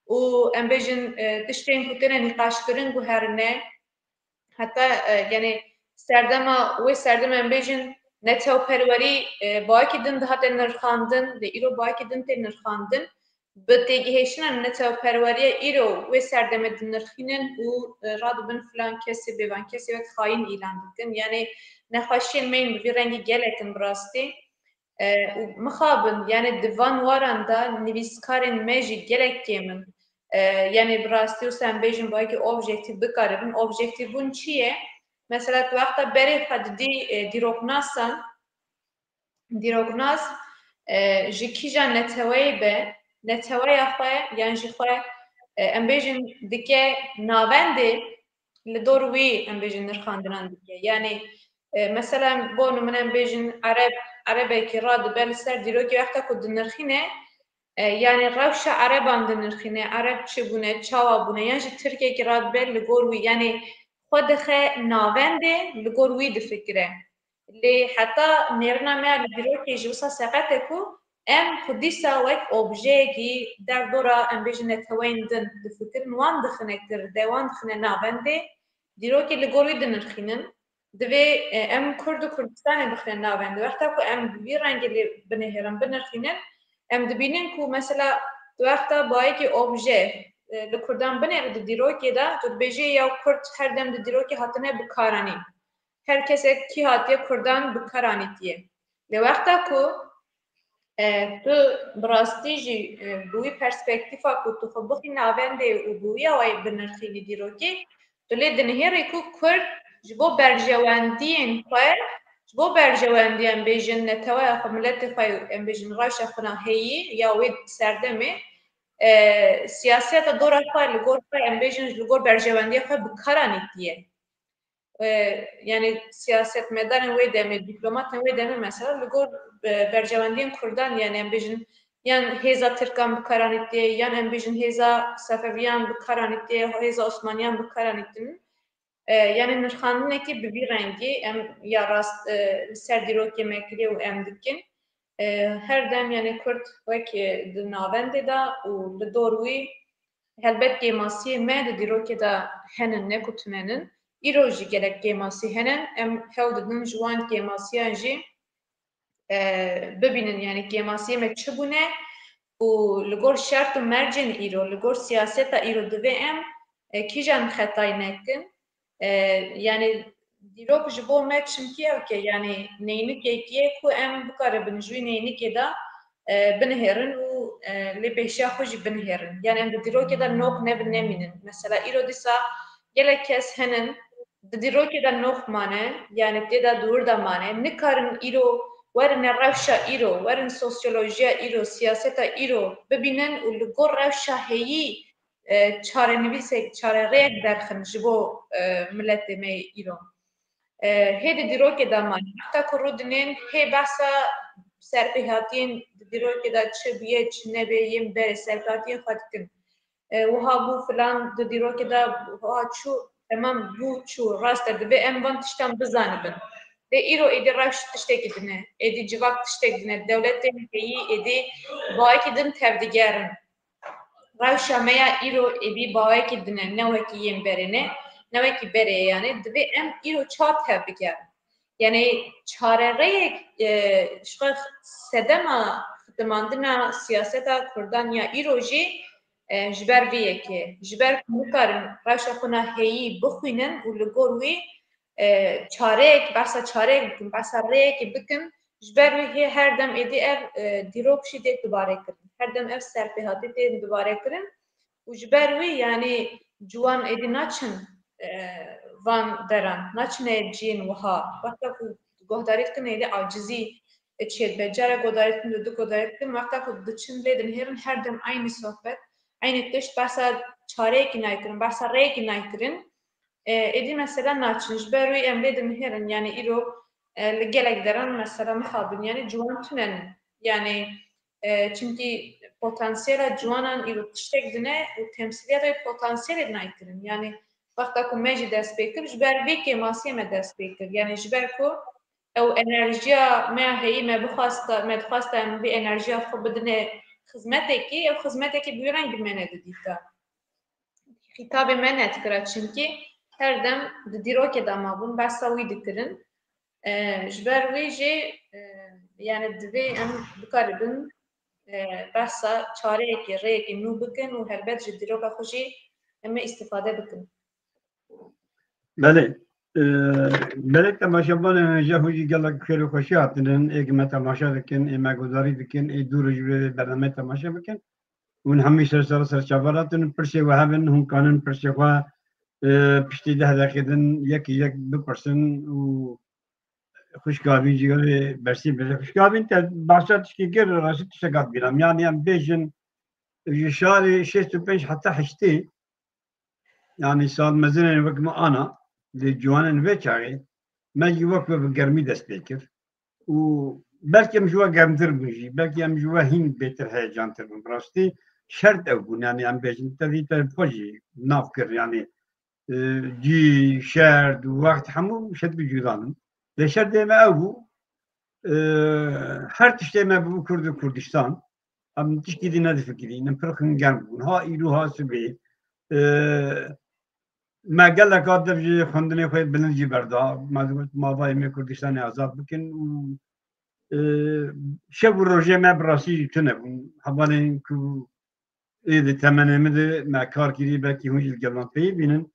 û em bêjin, e, tiştên ku têne nîqaşkirin guherîne. Heta, e, yanî serdema, wê serdemê em bêjin netewperwerî, e, bi wekî din dihate nirxandin, lê îro bi wekî din tê nirxandin. Bi têgihiştina netewperweriya îro wê serdemê dinirxînin û, e, radibin filan kesê, bêvan kesê wek xayîn îlan dikin. Yanî nexweşiyên me yên bi vî rengî gelek in bi rastî. E, û mixabin, yanî di van waran de nivîskarên me jî gelek kêm in. E, yanî bi rastî wisa em bêjin, belkî objektîf bikaribin. Objektîfbûn çi ye? Mesela tu wexta berê xwe didî, e, dîroknasan, dîroknas, e, ji kîjan neteweyê be, neteweya xwe yan jî xwe e, em bêjin dike navendê li dor wî em bêjin nirxandinan dike. Yanî, e, mesela bo nimûne em bêjin ereb, erebekî radibe li ser dîrokê wexta ku dinirxîne, e, yanî rewşa ereban dinirxîne, ereb çi bûne, çawa bûne, yan jî tirkekî radibe li gor wî, yanî xwe dixe navendê li gor wî difikire. Lê heta nêrina me ya li dîrokê jî wisa seqet e ku em xwe dîsa wek objeyekî derdora, em bêjin, neteweyên din difikirin, wan dixine girde, wan dixine navendê, dîrokê li gor wî dinirxînin. Divê, e, em Kurd û Kurdistanê bixine navendê. Wexta ku em bi vî rengê lê binihêrin, binirxînin, em dibînin ku mesela di wexta bayekî obje, e, li Kurdan binêre di dîrokê de, tu dibêjê ya Kurd her dem di dîrokê hatine bikaranîn. Her kesek kî hatiye Kurdan bi kar anîtiye. Lê wexta ku, e, tu bi rastî jî, e, bi wî perspektîfa ku tu xwe bixî navendê û bi wî awayî binirxînî dîrokê, tu lê dinihêrî ku Kurd ji bo berjewendiyên xwe, ji bo berjewendiyên, bêjin, neteweya xwe, miletê xwe, em bêjin, rewşa xwe na heyî ya wê serdemê, e, siyaseta dora xwe li gor xwe, em bêjin, li gor berjewendiya xwe bi kar anîtiye. E, yanî siyasetmedarên wê demê, dîplomatên wê demê mesela li gor, e, berjewendiyên Kurdan, yanî em bêjin, yan hêza Tirkan bi kar anîtiye, yan em bêjin hêza Sefeviyan bi kar anîtiye, hêza Osmaniyan bi kar anîtin. E, yanî nirxandinekî bi vî rengî em ya rast, e, li ser dîrokê me kiriye û em dikin. E, her dem, yanî Kurd wek, e, di navendê de û li dor wî, helbet kêmasiyê me di dîrokê de henin, ne ku tunenin. Îro jî gelek kêmasî henin. Em hewl didin ji wan kêmasiyan jî, e, bibînin, yanî kêmasiyê me çi bûne û li gor şert û mercên îro, li gor siyaseta îro divê em, e, kîjan xetayî nekin. E, yanî dîrok ji bo me çimkî ew ke, yanî neynikekî ye ku em bikaribin ji wî neynikê de, e, binihêrin û, e, lê pêşiya xwe jî binihêrin. Yanî em di dîrokê de noq nebin nemînin. Mesela îro dîsa gelek kes henin, di dîrokê de noq mane, yanî tê de di wir de mane, nikarin îro werin rewşa îro, werin sosyolojiya îro, siyaseta îro bibînin û li gor rewşa heyî, e, çarenivîsek, çarerêyek derxin ji bo, e, miletê me yê îro. E, hê di dîrokê de mane. Heta ku rûdinên hê behsa serpêhatiyên di dîrokê de çi bûye, çi nebê, yên berê serpêhatiyên xwe dikin. E, wiha bû filan di dîrokê de wiha çû, temam bû çû, rast e, divê em van tiştan bizanibin. Lê îro êdî rewş tiştekî din e, êdî civak tiştek din e, dewletên heyî êdî bayekî din tevdigerin. Rewşa me ya îro êdî bawekî din e, ne wekî yên berê ne, ne wekî berê ye. Yanî divê em îro çawa tevbigerin? Yanî çarerêyek, e, ji xwe sedema xitimandina siyaseta Kurdan ya îro jî, e, ji ber vê yekê, ji ber ku nikarin rewşa xwe na heyî bixwînin û li gor wî, e, çareyek, behsa çareyek bikin, behsa rêyekê bikin, ji ber wî hê her dem êdî ev, e, dîrok jî tê dubare kirin. Her dem ev serpêhatî tê dubare kirin û ji ber wî, yanî, ciwan êdî naçin, e, van deran, naçine cihên wiha. Wexta ku guhdarî dikin êdî acizî, e, çêdibe. Cara guhdarî dikin, du guhdarî dikin, wexta ku diçin lê dinihêrin her dem eynî sohbet, eynî tişt, behsa çareyekî nayê kirin, behsa rêyekî nayê kirin. E, êdî mesela naçin. Ji ber wî em lê dinihêrin. Yanî îro, e, li gelek deran mesela mixabin. Yanî ciwan tune ne. Yanî, e, çimkî potansiyela ciwanan îro tiştek din e û temsîliyeta wê potansiyelê nayê kirin. Yanî wexta ku me jî dest pê kir, ji ber vê kêmasiyê me dest pê kir. Yanî ji ber ku ew enerjiya me ya heyî me bixwasta, me dixwasta em vê enerjiya xwe bidine xizmetekî, ew xizmetekî bi wî rengî me nedidîta. Xîtabê me nedikira, çimkî her dem di dîrokê de mabûn, behsa wî dikirin. E, ji ber wî jî, e, yanî divê em bikaribin, e, behsa çareyekê, rêyekê nû bikin û helbet ji dîroka xwe jî em ê îstîfade bikin. Belê. E, belê temaşevanên hêja hûn jî gelek xêr û xweşî hatinin. Ê me temaşe dikin, ê me guhdarî dikin, ê dû roj vê bernameyê temaşe bikin. Hûn hemî ser ser serçava hatin, pirsê we hebin, hûn kanin pirsê xwe, e, piştî deh deqê din yekî yek bipirsin û xwişka vî jî wê bersîv bide. Xwişka vîn te başa tişkî kir, rastî tiştek hat bîra min. Yanî em bêjin, Ji şarê şêst û pênc heta heştê, yanî sal mezinên wek me ana, lê ciwanên vê çaxê, me jî wek we bi germî dest pê kir. Û belkî em ji we germtir bûn jî, belkî em ji we hîn bêtir heyecantir bûn. Bi rastî şert ew bûn, yanî em bêjin te vî te xwe jî nav kir, yanî, e, cî, şert û wext hemû şert bi cudan in. Lê şertê me ew bû, e, her tiştê me bû Kurd û Kurdistan. Em tişkî dî nedifikirîn, em pir xingerm bûn. Ha îro ha sibê, e, me geleka dev ji xwendinê xwe bilind jî berda. Me digot, mavayê me Kurdistanê azad bikin û, e, şev û rojê me bi rastî jî tune bûn. Hevalên ku ê di temenê min de me kar kirî, belkî hûn jî li gel wan peyî bînin.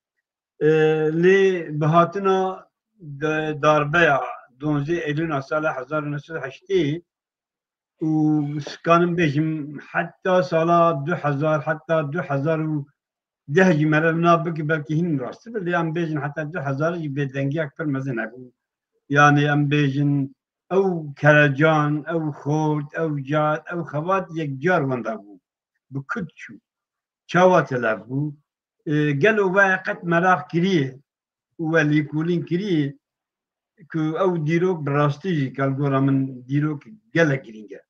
E, lê bi hatina de-, darbeya duwazdeh Eylûna sala hezar û neh sed û heştê û, dikanim bêjim, heta sala du hezar, heta du hezar û deh jî mere nav bike, belkî hîn rast be, lê em bêjin heta du hezar jî bêdengiyak pir mezin hebû. Yanî em bêjin ew kerecan, ew xort, ew cad, ew xebat yekcar wenda bû. Bi ku çû? Çawa telef bû? E, gelo we qet meraq kiriye û we lêkolîn kiriye ku ew dîrok bi rastî jî, ka li gora min dîrok gelek girîng e.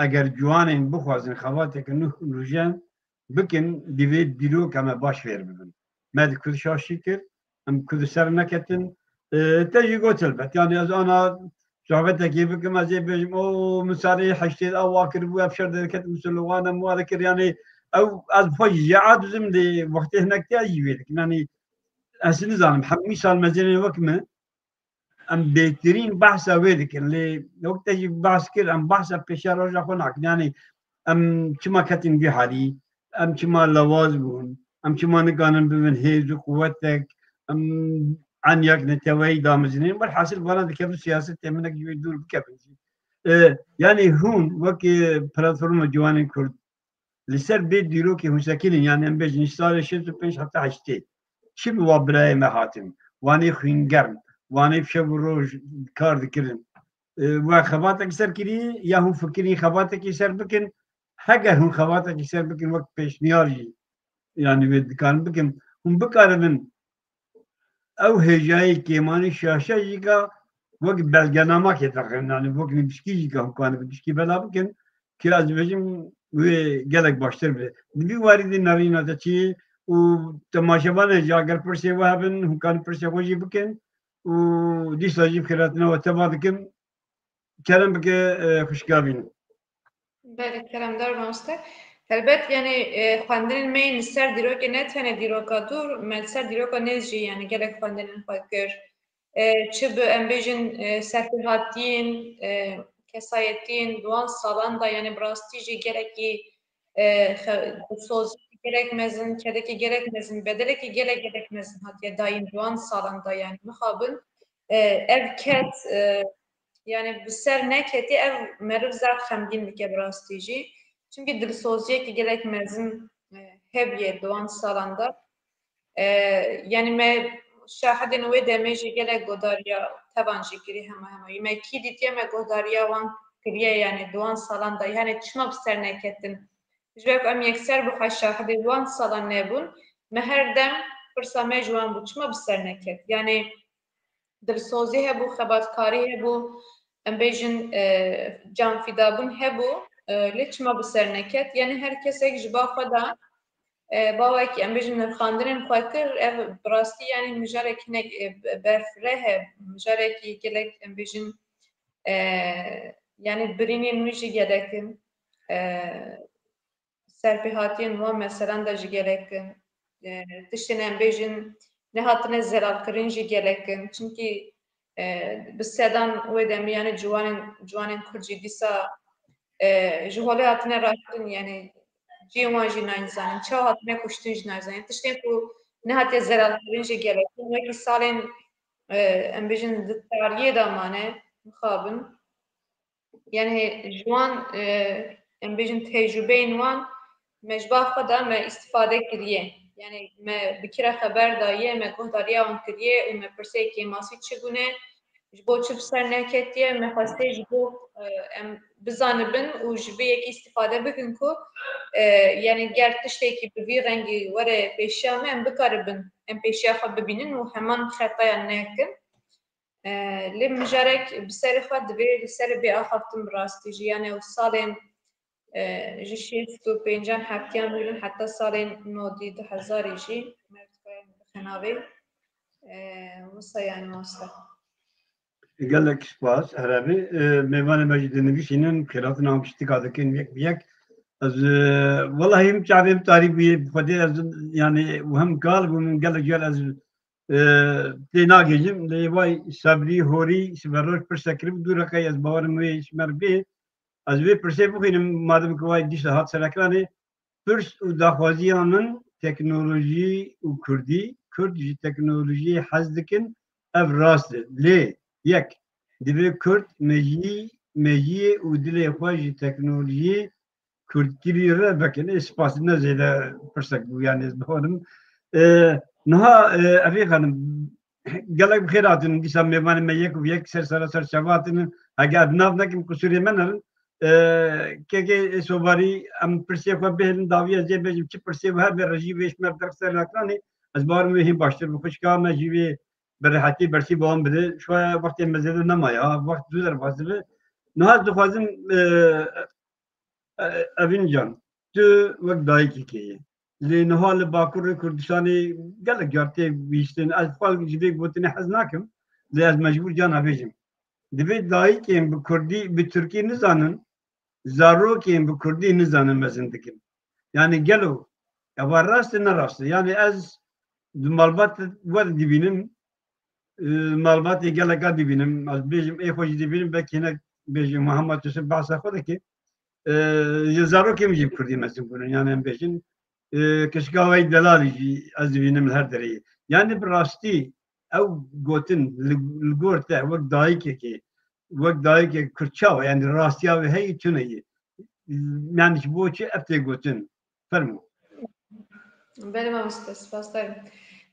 Eger ciwanên bixwazin xebateke nû nûjen bikin, divê dîroka me baş fêr bibin. Me di ku şaşî kir, em ku di ser neketin. E, te jî got helbet. Yanî ez ana sohbetekê bikim, ez ê bêjim, o, min salê heştê ew wa kiribû, ev şer derket, Musulmana min wa dikir. Yanî ew, ez xwe jî jêa dizim, lê wextê hinek te ez jî wê dikim. Yanî ez nizanim, hemî sal mezinên wek min, em bêtirîn behsa wê dikin. Lê wek te jî behs kir, em behsa pêşiya roja xwe nakin. Yanî em çima ketin vî halî, em çima lawaz bûn, em çima nikanin bibin hêz û quwetek, em eniyak neteweyî damizînin. Welhasil vana dikevin siyasetê min, nek ji wê dûr bikevin jî. E, yanî hûn wekî platforma ciwanên Kurd li ser bê dîrokê hûn sekinîn, yanî em bêjin ji salê şêst û pênc heta heştê çi bi wa birayê me hatin, wanê xwîngerm, wanê bi şev û roj kar dikirin. E, we xebatek ser kirî ya hûn fikirî xebatekî ser bikin? Heger hûn xebatekî ser bikin, wek pêşniyar jî, yanî wê dikarin bikin, hûn bikaribin ew hêjayê kêmanî şaşe jî ka wek belgenamakê dixin, yanî wek nivîskî jî ka hûn kanibin tişkî bela bikin, ki ez dibêjim wê gelek baştir be. Di vî warî de nerîna te çi ye û temaşevanê jî eger pirsê we hebin, hûn karin pirsê xwe jî bikin û dîsa jî bi xêrhatina we teva dikim. Kerem bike, e, xwişka bînin. Belê, keremdar mamoste. Helbet, yanî, e, xwendinên me yên li ser dîrokê, ne tenê dîroka dûr, me li ser dîroka nêz jî, yanî, gelek xwendinên xwe kir. E, çi bi, em bêjin, e, serpêhatiyên, e, kesayetiyên di wan salan de, yanî, bi rastî jî gelekî, e, xe-, dilsoziyekî gelek mezin, kedekî gelek mezin, bedelekî gelek, gelek mezin hatiye dayîn di wan salan de, yanî, mixabin, e, ev ked, e, yanî bi ser neketî, ev meriv zaf xemgîn dike bi rastî jî. Çimkî dilsoziyekî gelek mezin, e, hebûye di wan salan de. E, yanî me şahidên wê demê jî gelek guhdariya tevan jî kirî hema hema. Me kî dîtiye me guhdariya wan kiriye, yanî di wan salan de. Yanî çima bi ser neketin? Ji ber ku em yekser bi xwe şahidê wan salan nebûn, me her dem pirsa me ji wan bû, çima bi ser neket? Yanî dilsozî hebû, xebatkarî hebû, em bêjin, e, canfîdabûn hebû, e, lê çima bi ser neket? Yanî her kesek ji ba xwe da, e, bawekî, em bêjin, nirxandinên xwe kir, ev bi rastî, yanî mijarek hinek, e, berfireh e, mijarekî gelek, em bêjin, e, yanî birînên wî jî gelek in. E, serpêhatiyên wan meselan de jî gelek in. E, tiştên em bêjin nehatine zelalkirin jî gelek in. Çimkî, e, bi sedan wê demê, yanî ciwanên, ciwanên Kurd jî dîsa, e, ji holê hatine rakirin, yanî cihê wan jî nayên zanin, çawa hatine kuştin jî nayên zanin. Tiştên ku nehatiye zelalkirin jî gelek in. Wekî salên, e, em bêjin di tariyê de mane, mixabin. Yanî ji wan, e, em bêjin tecrûbeyên wan me ji ba xwe de me îstîfade kiriye. Yanî me bi kira xeber daye, me guhdariya wan kiriye û me pirsê kêmasî çi bûne, Ji bo çi bi ser neketiye, me xwestiye ji bo, e, em bizanibin û ji vê yekê îstîfade bikin ku, e, yani ger tiştekî bi vî rengî were pêşiya me, em bikaribin, em pêşiya xwe bibînin û heman xetaya nekin. E, lê mijarek bi serê xwe divê li serê bê axaftin bi rastî jî. Yani ew salên, e, ji şêst û pêncan heftiyan bûrin heta salên nodî du hezarî jî me dikare bixin navê. E, wisa yani mamoste. Gelek spas, herevî. E, mêvanê me jî dinivîsînin, xêratina em piştika dikin yek bi yek. Ez, e, welahi him çavê min tarî bûye, bi Xwedê ez, yani, û hem kal bû min gelek car ez, e, tê nagihîjim. Lê vay sebrî, horî, siberoj pirse kirib, dû reqey ez bawerim wê ji me re bê. Ez vê pirsê bixwînim, madem ku vay dîsa hat serekiranê, pirs û daxwaziya min teknolojî û kurdî, kurd ji teknolojiyê hez dikin, ev rast e. Lê yek, divê kurd mejî-, mejiyê û dilê xwe ji teknolojiyê kurdkirî re vekin. Ê spas, ne zêde pirsek bû, yani ez bixwanim. E, niha, e, Evê xanim, gelek bi xêr hatin. Dîsa mêvanê me yek û yek ser sera ser çava hatine. Hege ez bi nav nekim, qusûrê me nerin. E, kekê ê sobarî em pirsê xwe bihêlin, dawiya ez ê bêjim, çi pirsê we hebe re jî vê ji me derxe ser ekranê. Ez bawerim wê hîn baştir bi xwişka me jî wê bi rehetî bersî wan bide. Şu wextê me zêde nemaye. Ha, wext zû derbas dibe. Niha ez dixwazim, e, E, Evîn can, tu wek dayikekê yî. Lê niha li Bakurê Kurdistanê gelek car tê bihîstin. Ez xwe ji vê gotinê hez nakim. Lê ez mecbûr can bêjim. Divê dayikên bi kurdî, bi tirkî nizanin, zarokên bi kurdî nizanin mezin dikin. Yani gelo, eva rast e, ne rast e? Yani ez di malbat we dibînim, e, malbatê geleka dibînim. Ez bêjim, ê xwe jî dibînim, belkî hinek bêjim, Muhammed Yusuf behsa xwe dike. E, ji zarokê min jî bi kurdî mezin bûnin. Yani em bêjin, e, kişka wey delalî jî ez dibînim li her derê. Yani bi rastî ew gotin li, li gor te wek dayikekê, wek dayikek kurd çawa? Yani rastiya wê heyî tune ye. Yani ji bo çi ev tê gotin? Fermo. Belê mamoste, spasdarim.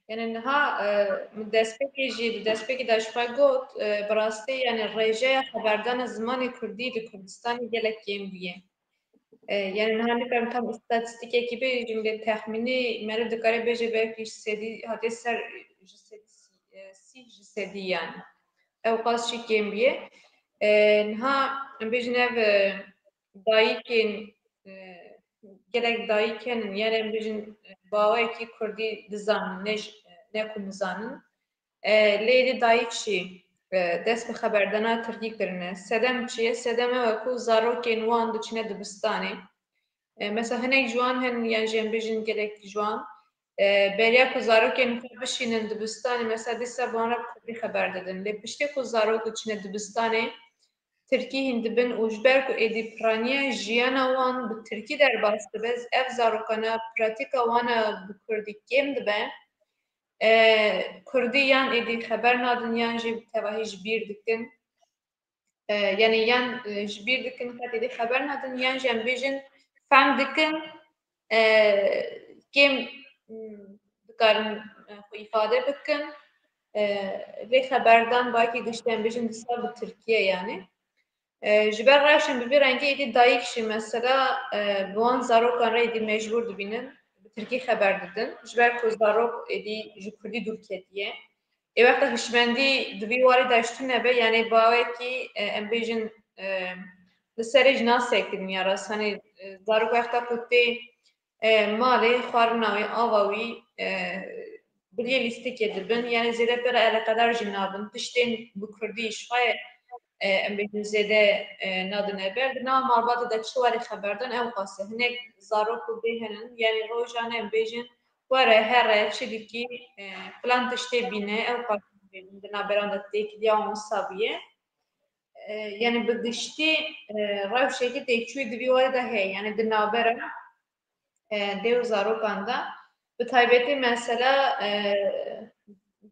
Yani niha, e, min destpêkê jî, di destpêkê de ji xwe got, e, bi rastî yani rêjeya xeberdana zimanê kurdî li Kurdistanê gelek kêm bûye. E, yani niha nikarim tam îstatîstîkekî bêjim, lê texmînî meriv dikare bêje belkî ji sedî hatiye ser ji sedî, e, sî ji sedî yani. Ew qas jî kêm bûye. E, niha em bêjin ev, e, dayikên, e, gelek dayik henin, yani em bêjin, e, baweyekî kurdî dizanin, ne ji, ne ku nizanin. E, lê êdî dayik jî, e, dest bi xeberdana tirkî kirine. Sedem çi ye? Sedem ew e ku zarokên wan diçine dibistanê. E, mesela hinek ji wan henin, yan jî em bêjin gelek ji wan, e, beriya ku zarokên xwe bişînin dibistanê, mesela dîsa bi wan re bi kurdî xeber didin. Lê piştê ku zarok diçine dibistanê, tirkî hîn dibin û ji ber ku êdî piraniya jiyana wan bi tirkî derbas dibe, ev zarokana pratîka wan a bi kurdî kêm dibe. E, kurdî yan êdî xeber nadin yan jî tevahî ji bîr dikin. E, yani yan, e, ji bîr dikin, qet êdî xeber nadin, yan jî em bêjin fehm dikin, e, kêm, m, dikarin, e, xwe îfade bikin. E, vê xeberdan bayekî giştî em bêjin dîsa bi tirkî ye yani. E, ji ber rewşên bi vî rengî êdî dayik jî mesela, e, bi wan zarokan re êdî mecbûr dibînin, bi tirkî xeber didin. Ji ber ku zarok êdî ji kurdî dûr ketiye. Ê wexta hişmendî di vî warî de ji tune be, yanî bawekî, e, em bêjin, e, li serê jî nasekirin ya rast. Hani, e, zarok wexta ku tê, e, malê xwarina wî, ava wî, e, biliyê lîstikê dibin. Yanî zêde pê re eleqedar jî nabin. Tiştên bi kurdî ji xwe, e, em bêjin zêde, e, nadine ber. Di nava malbatê de çi warê xeberdan ew qas e. Hinek zarok ku bê henin, yanî rojane em bêjin, were, here, çi dikî, e, filan tiştê bîne, ew qas em bêjin. Di naberan de têkiliya wan wisa bûye. E, yanî bi giştî, e, rewşekî têkçûyî di vî warê de heye. Yanî di navbera, e, dê û zarokan de, bi taybetî mesela, e,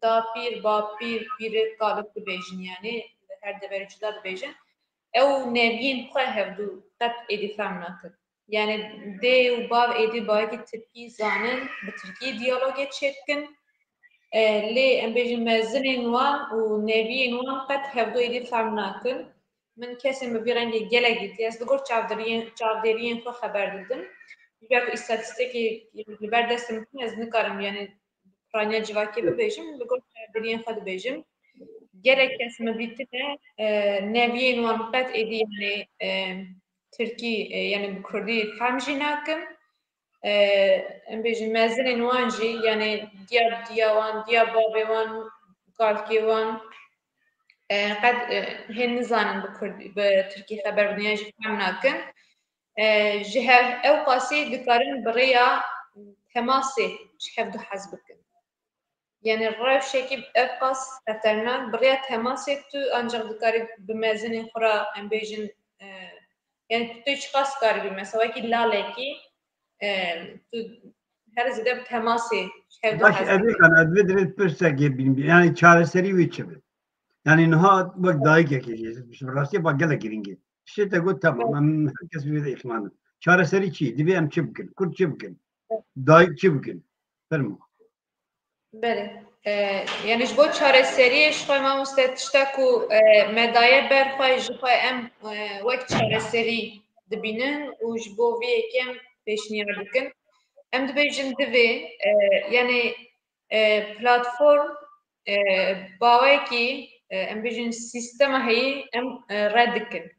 dapîr, bapîr, pîrik, kalik dibêjin, yanî li her deverê cuda dibêjin. Ew neviyên xwe hevdû qet êdî fehm nakin. Yanî dê û bav êdî bayekî tirkî zanin, bi tirkî diyalogê çêdikin. E, lê em bêjin mezinên wan û neviyên wan qet hevdu êdî fehm nakin. Min kesên bi vî rengê gelek dîtiye. Ez li gor çavderiyên, çavderiyên xwe xeber didim. Ji ber ku îstatîstikê li ber destê min tune, ez nikarim, yani, piraniya civakê bibêjim, li gor çavderiyên xwe dibêjim. Gelek kes min dîtine, e, neviyên wan qet êdî, yani, e, tirkî, e, yani bi kurdî fehm jî nakin. E, em bêjin mezinên wan jî, yani diya diya wan, diya bavê wan, kalkê wan, e, qet, e, hên nizanin bi kurdî, bi tirkî xeber bidin, yan jî fehm nakin. E, ji hev, ew qasî dikarin bi rêya temasê ji hev du hez bikin. Yani rewşekî ev qas xeternak, bi rêya temasê tu ancak dikarî bi mezinên xwe re, em bêjin, e, yani tu çiqas karî bî, mesela wekî lalekî, e, tu her zêde bi temasê ji hev du Baş, hez ez bikî. Nikan, ez vê dirê pirsekê bînim. Yani çareserî wê çi be? Yani niha wek dayikekê jî, ji rastiyê bak gelek girîng e. Tiştê te got, tamam, em her kes bi vê de îqnanin. Çareserî çi? Divê em çi bikin? Kurd çi bikin? Dayik çi bikin? Fermo. Belê. E, yani ji bo çareseriyê ji xwe mamoste tişta ku, e, me daye ber xwe, ji xwe em, e, wek çareserî dibînin û ji bo vê yekê em pêşniyar dikin. Em dibêjin divê, e, yani, e, platform, e, bawekî, e, em bêjin sîstema heyî em, e, red dikin.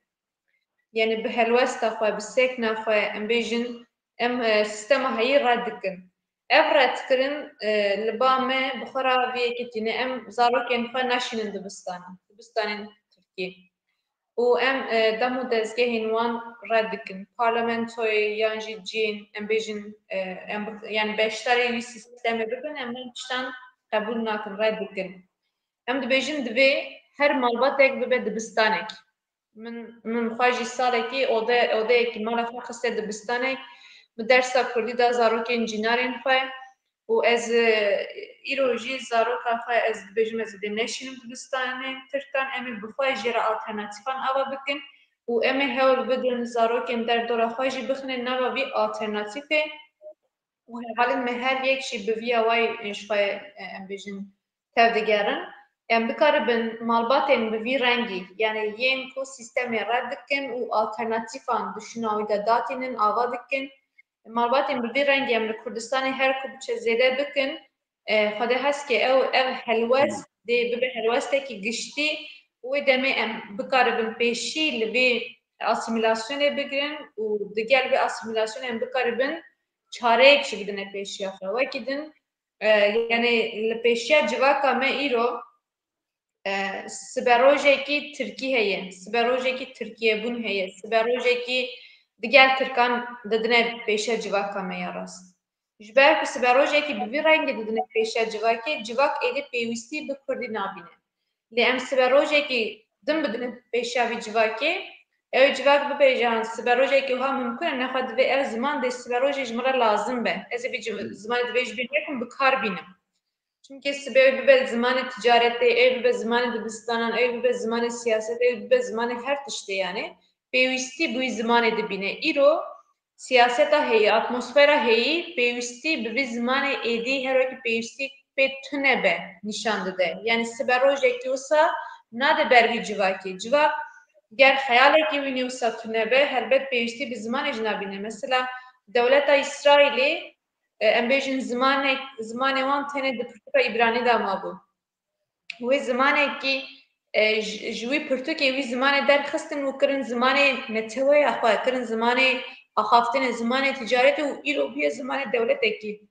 Yani bi helwesta xwe, bi sekna xwe, em bêjin, em, e, sîstema heyî red dikin. Ev redkirin, e, li ba me bi xwe re vê yekê tîne. Em zarokên xwe naşînin dibistanan, dibistanên Tirkî. Û em, e, dem û dezgehên wan red dikin. Parlamentoyê yan jî cihên, em bêjin, e, em bi-, yani beşdarî wî sîstemê bibin, em van tiştan qebûl nakin, red dikin. Em dibêjin divê her malbatek bibe dibistanek. Min, min xwe jî salekî ode-, odeyekî mala xwe xiste dibistanek. Min dersa kurdî da zarokên cînarên xwe û ez, e, îro jî zaroka xwe ez dibêjim ez ê dê neşînim dibistanên Tirkan. Em ê bi xwe jê re alternatîfan ava bikin û em ê hewl bidin zarokên derdora xwe jî bixinin nava vî alternatîfê. Û herhalin me her yek jî bi vî awayî, e, ji xwe, e, em bêjin, tevdigerin. Em bikaribin malbatên bi vî rengî, yani yên ku sîstemê red dikin û alternatîfan di şûna wî de datînin, ava dikin. Malbatên bi vî rengî em li Kurdistanê her ku biçe zêde bikin, e, Xwedê hez ke ew, ev helwest dê bibe helwestekî giştî û wê demê em bikaribin pêşî li vê asîmîlasyonê bigirin û digel vê asîmîlasyonê em bikaribin çareyek jî bidine pêşiya xwe. Wekî din, e, yani li pêşiya civaka me îro, e, siberojekî Tirkî heye, siberojekî Tirkiyebûn heye, siberojekî digel Tirkan didine pêşiya civaka me ya rast. Ji ber ku siberojekî bi vî rengî didine pêşiya civakê, civak êdî pêwîstî bi kurdî nabîne. Lê em siberojekî din bidin pêşiya vî civakê, ew civak bibêje, han siberojekî wiha mimkun e, nexwe divê ev ziman dê siberojê ji min re lazim be. Ez ê vî civ-, zimanê divê ji bîr nekim, bi kar bînim. Çimkî sibe ew bibe zimanê ticaretê, ew bibe zimanê dibistanan, ew bibe zimanê siyasetê, ew bibe zimanê her tiştê yani. Pêwîstî bi wî zimanê dibîne. Îro siyaseta heyî, atmosfera heyî pêwîstî bi vî zimanê êdî her wekî pêwîstî pê tune be nîşan dide. Yani sibe rojekî wisa nade ber vî civakê. Civak ger xeyalekî wî nê wisa tune be, helbet pêwîstî bi zimanê jî nabîne. Mesela dewleta Îsraîlê, e, em bêjin zimanek, zimanê wan tenê di pirtûka Îbranî de mabû. Wê zimanekî, e, ji, ji wî pirtûkê wî zimanê derxistin û kirin zimanê neteweya xwe, kirin zimanê axaftinê, zimanê ticaretê û îro bûye zimanê dewletekî.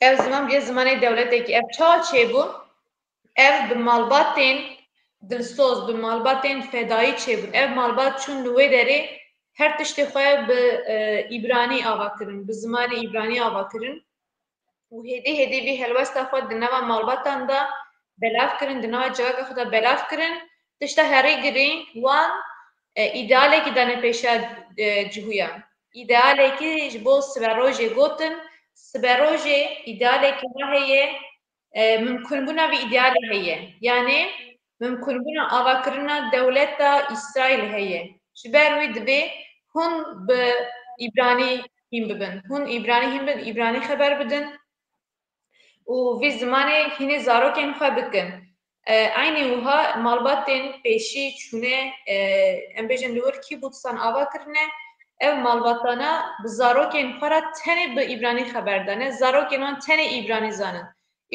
Ev ziman bûye zimanê dewletekî. Ev çawa çêbû? Ev bi malbatên dilsoz, bi malbatên fedayî çêbûn. Ev malbat çûn li wê derê her tiştê xwe bi, e, îbranî ava kirin, bi zimanê îbranî ava kirin. Û hêdî hêdî vî helwesta xwe di nava malbatan de belav kirin, di nava civaka xwe de belav kirin. Tişta herî girîng wan, e, îdealekî dane pêşiya, e, cihûyan. Îdealekî ji bo siberojê gotin, siberojê îdealekî wa heye, e, mimkunbûna vî îdealê heye. Yanî mimkunbûna avakirina dewleta Îsraîl heye. Ji ber wî divê hûn bi îbranî hîn bibin. Hûn îbranî hîn bin, îbranî xeber bidin û vî zimanê hînê zarokên xwe bikin. E, eynî wiha malbatên pêşî çûne, e, em bêjin li wir kîbûtstan ava kirine, ev malbatana bi zarokên xwe re tenê bi îbranî xeber dane. Zarokên wan tenê îbranî zanin.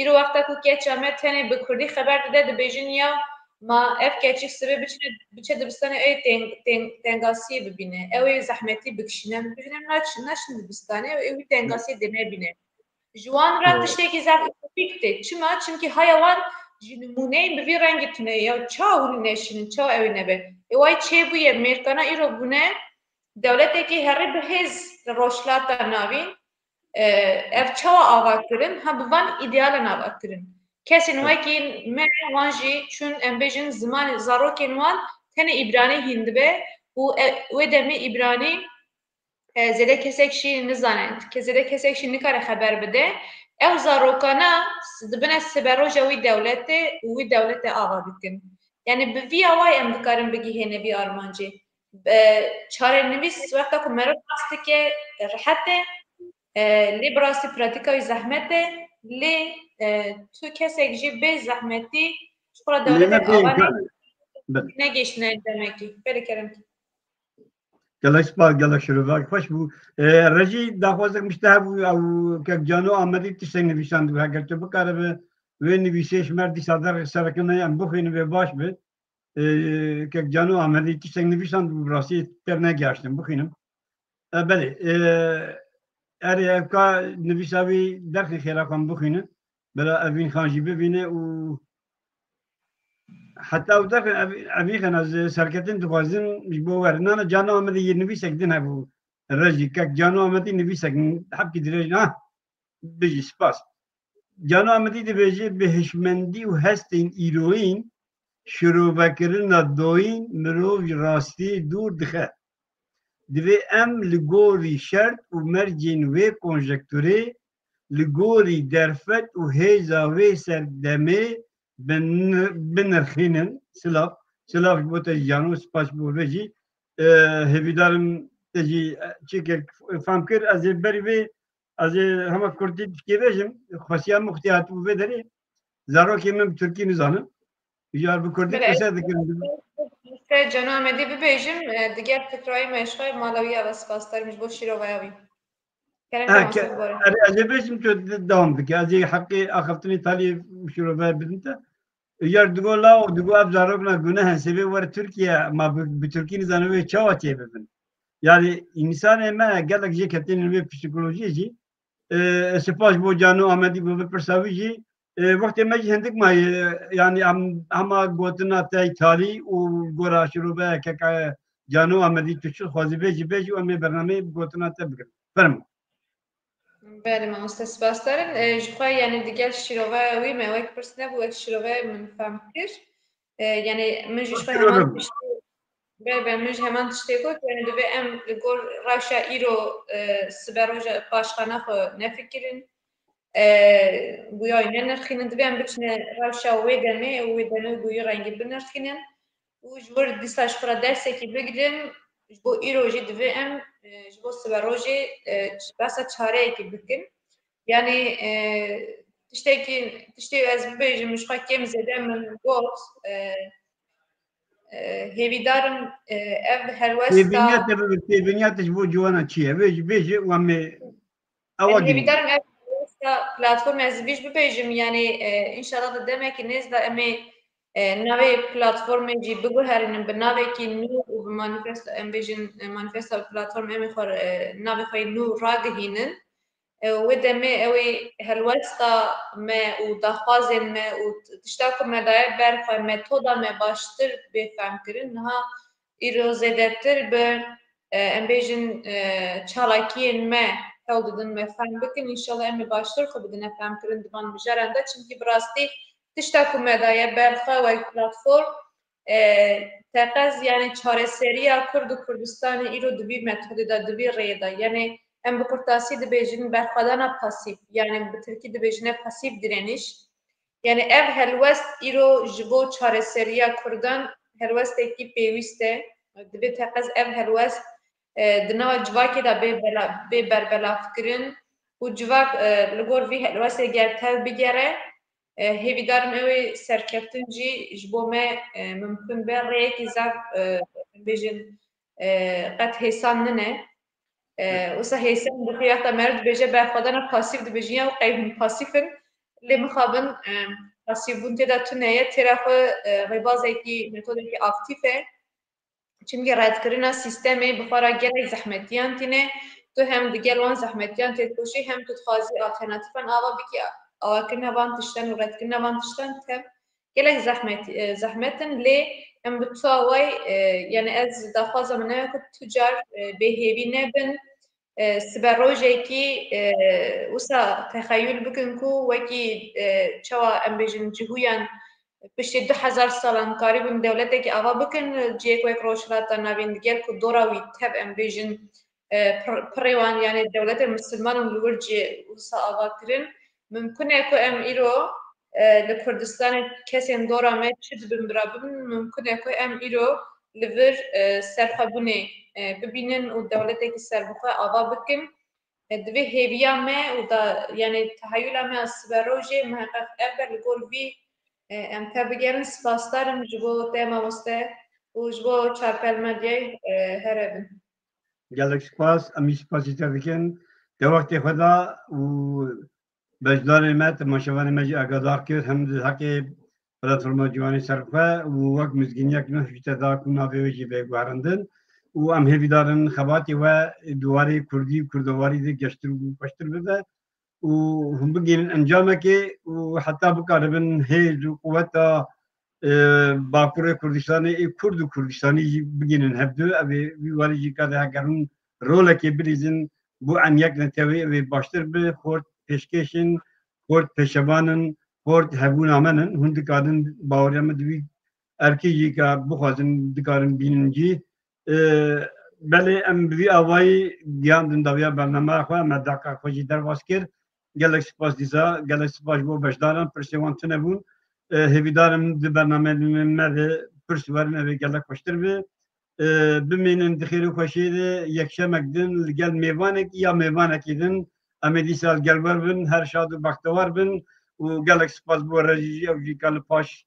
Îro wexta ku keça me tenê bi kurdî xeber dide, dibêjin ya ma ev keçik sibê biçine, biçe dibistanê, ew ê teng-, teng-, tengasiyê bibîne, ew ê zehmetî bikişîne, dibêjin em naçin, naçin dibistanê, ew ê wî tengasiyê dê nebîne. Ji wan re Evet. tiştekî zaf ütopîk tê. Çima? Çimkî haya wan ji nimûneyên bi vî rengî tune ye. Ya çawa hûn neşînin, çawa ew ê nebe? Ê way çêbûye, mêrkana îro bûne dewletekî herî bi hêz li Rojhilata Navîn, e, ev çawa ava kirin? Ha bi van îdealan ava kirin. Kesên Evet. wekî me wan jî çûn, em bêjin, zimanê zarokên wan tenê îbranî hîn dibe û e, wê demê îbranî e, zêde kesek jî nizane, ke zêde kesek jî nikare xeber bide. Ew zarokana s-, dibine siberoja wî dewletê û wî dewletê ava dikin. Yani bi vî awayî em dikarin bigihêne vî armancê. E, çarenivîs wexta ku meriv rast dike, rehet e, e, lê bi rastî pratîka wî zehmet e, lê, e, tu kesek jî bê zehmetî ji xwe re Lê dewletê ne ava bê imkan e. Bi- negihiştine demekî. Belê kerem. Gelek spas, gelek şirovek xweş bû. E, Rejî, daxwazek min ji te hebû, ew kek Cano Amedî tiştek nivîsandibû, heger tu bikaribe wê nivîsê ji me re dîsa derxe sereke ne, em bixwînin wê baş be. E, kek Cano Amedî tiştek nivîsandibû, bi rastî tev negihaştim, bixwînim. E, belê, e, erê, ev ka nivîsa wî derxî xêra xwe em bixwînin. Bela Evîn Xan jî bibîne û heta ew derxin Ev-, Evîn Xan, ez serketin dixwazim ji bo we re. Nana Cano Amedî yê nivîsek din hebû. Rejî, kek Cano Amedî nivîsek hebkî dirêj, ha, bijî, spas. Cano Amedî dibêje, bi hişmendî û hestên îroyîn, şirovekirina doyîn mirov ji rastiyê dûr dixe. Divê em li gorî şert û mercên wê konjekturê, li gorî derfet û hêza wê serdemê bin-, binirxînin. Silav, silav ji bo te jî Cano, spas ji bo vê jî. E, hêvîdarim te jî, e, çêkek fam kir. Ez ê berî vê, ez ê hema kurtî tişkê bêjim. Xwestiya min xwestiya hatibû vê derê. Zarokên min bi tirkî nizanin. Îcar bi kurdî Belê, qise dikirin. Te Cano Amedî bibêjim, e, digel fikrayê me ji xwe mala wî ya ve spasdar im ji bo şîrovaya wî. Kerem Ha, ke-, kerem, erê, ez ê bêjim tu de-, devam dike. Ez ê heqê axaftinê talî şîrove bidim te. Îcar digo la û digo ev zarokna gune hesê vê were Tirkiye, ma bi, bi Tirkî nizane wê çawa çê bibin. Yani însanê me gelek jê ketînin vê psîkolojiyê jî. E, spas bo Cano Amedî bo vê pirsa wî jî. E, wextê me jî hindik maye, yani em, hema gotina te talî û gora şîrove keka Cano Amedî tu çi dixwazî bêjî, bêjî û em ê bernameyê bi gotina te bigirin. Fermo. Belê mamoste, spasdar im. E, ji xwe yani digel şîrove wî me wek pirs nebû, wek şîrove min fem kir. E, yani min jî ji xwe Şîrove heman bû. Tiştê Be, be, min ji heman tiştê got, yani divê em li gor rewşa îro, e, siberoja paşxana xwe nefikirin, e, guya wî nenirxînin, divê em biçine rewşa wê demê û wê demê guya rengî binirxînin û ji wir dîsa ji xwe re dersekî bigirin, ji bo îro jî divê em, e, ji bo siberojê, e, behsa çareyekî bikin. Yani, e, tiştekî, tiştê ez bibêjim, ji xwe kêm zêde min got, e, e, hêvîdarim, e, ev helwesta Têbîniya te bibe, têbîniya te ji bo ciwana çi ye? Vê jî bêje û em ê ewa Em gînin. Hêvîdarim ev helwesta platformê ez vî jî bibêjim, yani, e, înşallah di demekî nêz de em ê, e, navê platformê jî biguherînin bi navekî nû û bi manîfesto, em bêjin, e, manîfesta platformê em ê xwe, e, navê xwe yê nû ragihînin. E, wê demê ew ê helwesta me û daxwazên me û t-, tişta ku me daye ber xwe, metoda me baştir bê femkirin. Niha îro zêdetir bi, e, em bêjin, e, çalakiyên me hewl didin me fem bikin. Înşallah em ê baştir xwe bidine femkirin di van mijaran de. Çimkî bi rastî tişta ku me daye ber xwe wek platform, e, teqez, yani çareseriya Kurd û Kurdistanê îro di vî metodê de, di vî rêyê de. Yani em bi kurtasî dibêjin berxwedana pasîf, yani bi tirkî dibêjine pasîf direniş. Yani ev helwest îro ji bo çareseriya Kurdan helwestekî pêwîst e. Divê teqez ev helwest e, di nava civakê de bê bela-, bê berbelavkirin û civak, e, li gor vî helwestê ger tev bigere, e, hêvîdarim ew ê serkeftin jî ji bo me, e, mimkun be. Rêyekî zaf, e, bêjin, e, qet hêsan nine. E, wisa hêsan dixî wexta meriv dibêje berxwedana pasîf dibêjin ya û qey hûn pasîf in. Lê mixabin, e, pasîfbûn tê de tune ye, têra xwe, e, rêbazekî, metodekî aktîf e. Çimkî redkirina sîstemê bi xwe re gelek zehmetiyan tîne. Tu hem digel wan zehmetiyan têdikoşî, hem tu dixwazî alternatîfan ava bikî, avakirina van tiştan û redkirina van tiştan tev gelek zehmet, e, zehmet in, lê em bi tu awayî, e, yani ez daxwaza min ew e ku tu car, e, bêhêvî nebin, e, siberojekî, e, wisa texeyûl bikin ku wekî, e, çawa em bêjin cihûyan piştî du hezar salan karîbûn dewletekî ava bikin, cihê ku wek Rojhilata Navîn digel ku dora wî tev em bêjin, e, pir-, pirê wan, yani dewletên misilman û li wir cihê wisa ava kirin. Mimkun e ku em îro, e, li Kurdistanê kesên dora me çi dibin bira bibin, mimkun e ku em îro li vir, e, serxwebûnê, e, bibînin û dewletekî serbixwe ava bikin. E, divê hêviya me û da, yani teheyula me ya siberojê miheqeq ev be, li gor vî, e, em tev bigerin. Spasdar im ji bo te mamoste û ji bo Çarpel Medyayê, e, here bin. Gelek spas, em jî spasî te dikin. Te wextê xwe da û beşdarê me, temaşevanê me jî agadar kir, hem di heqê platforma ciwanê serxwe û wek mizgîniyek nuh jî te da ku navê wê jî bê guherandin û em hêvîdar in xebatê we di warê kurdî û kurdowarî de geştir û xweştir bibe û hûn bigihînin encamekê û heta bikaribin hêz û quweta, e, Bakurê Kurdistanê ê Kurd û Kurdistanî jî bigihînin hevdu. Ev ê wî warî jî kade heger hûn rolekê bilîzin bo em yek netewê ev ê baştir bi, xort pêşkêş in, xort pêşevan in, xort hebûna me nin. Hûn dikarin baweriya min di wî erkê jî ka bixwazin dikarin bînin jî. E, belê em bi vî awayî giyandin dawiya bernameya xwe, me deqa xwe jî derbas kir. Gelek spas dîsa, gelek spas ji bo beşdaran, pirsê wan tune bûn. E, hêvîdar im di bernameyên me de pirs werin, ev ê gelek xweştir bi. E, bimînin di xêr û xweşiyê de, yekşemek din li gel mêvanek ya mêvanekî din. Em ê dîsa li gel we bin, her şad û bextewar bin û gelek spas bo rejî jî, ew jî ka li paş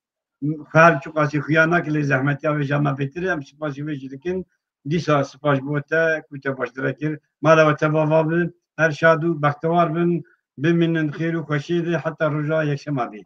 her çiqasî xuya nake lê zehmetiya vêja me bêtir e, em spasî wê jî dikin. Dîsa spas ji bo te ku te baştir kir. Mala we teva va bi, her şad û bextewar bin, bimînin xêr û xweşiyê de heta roja yekşema bî.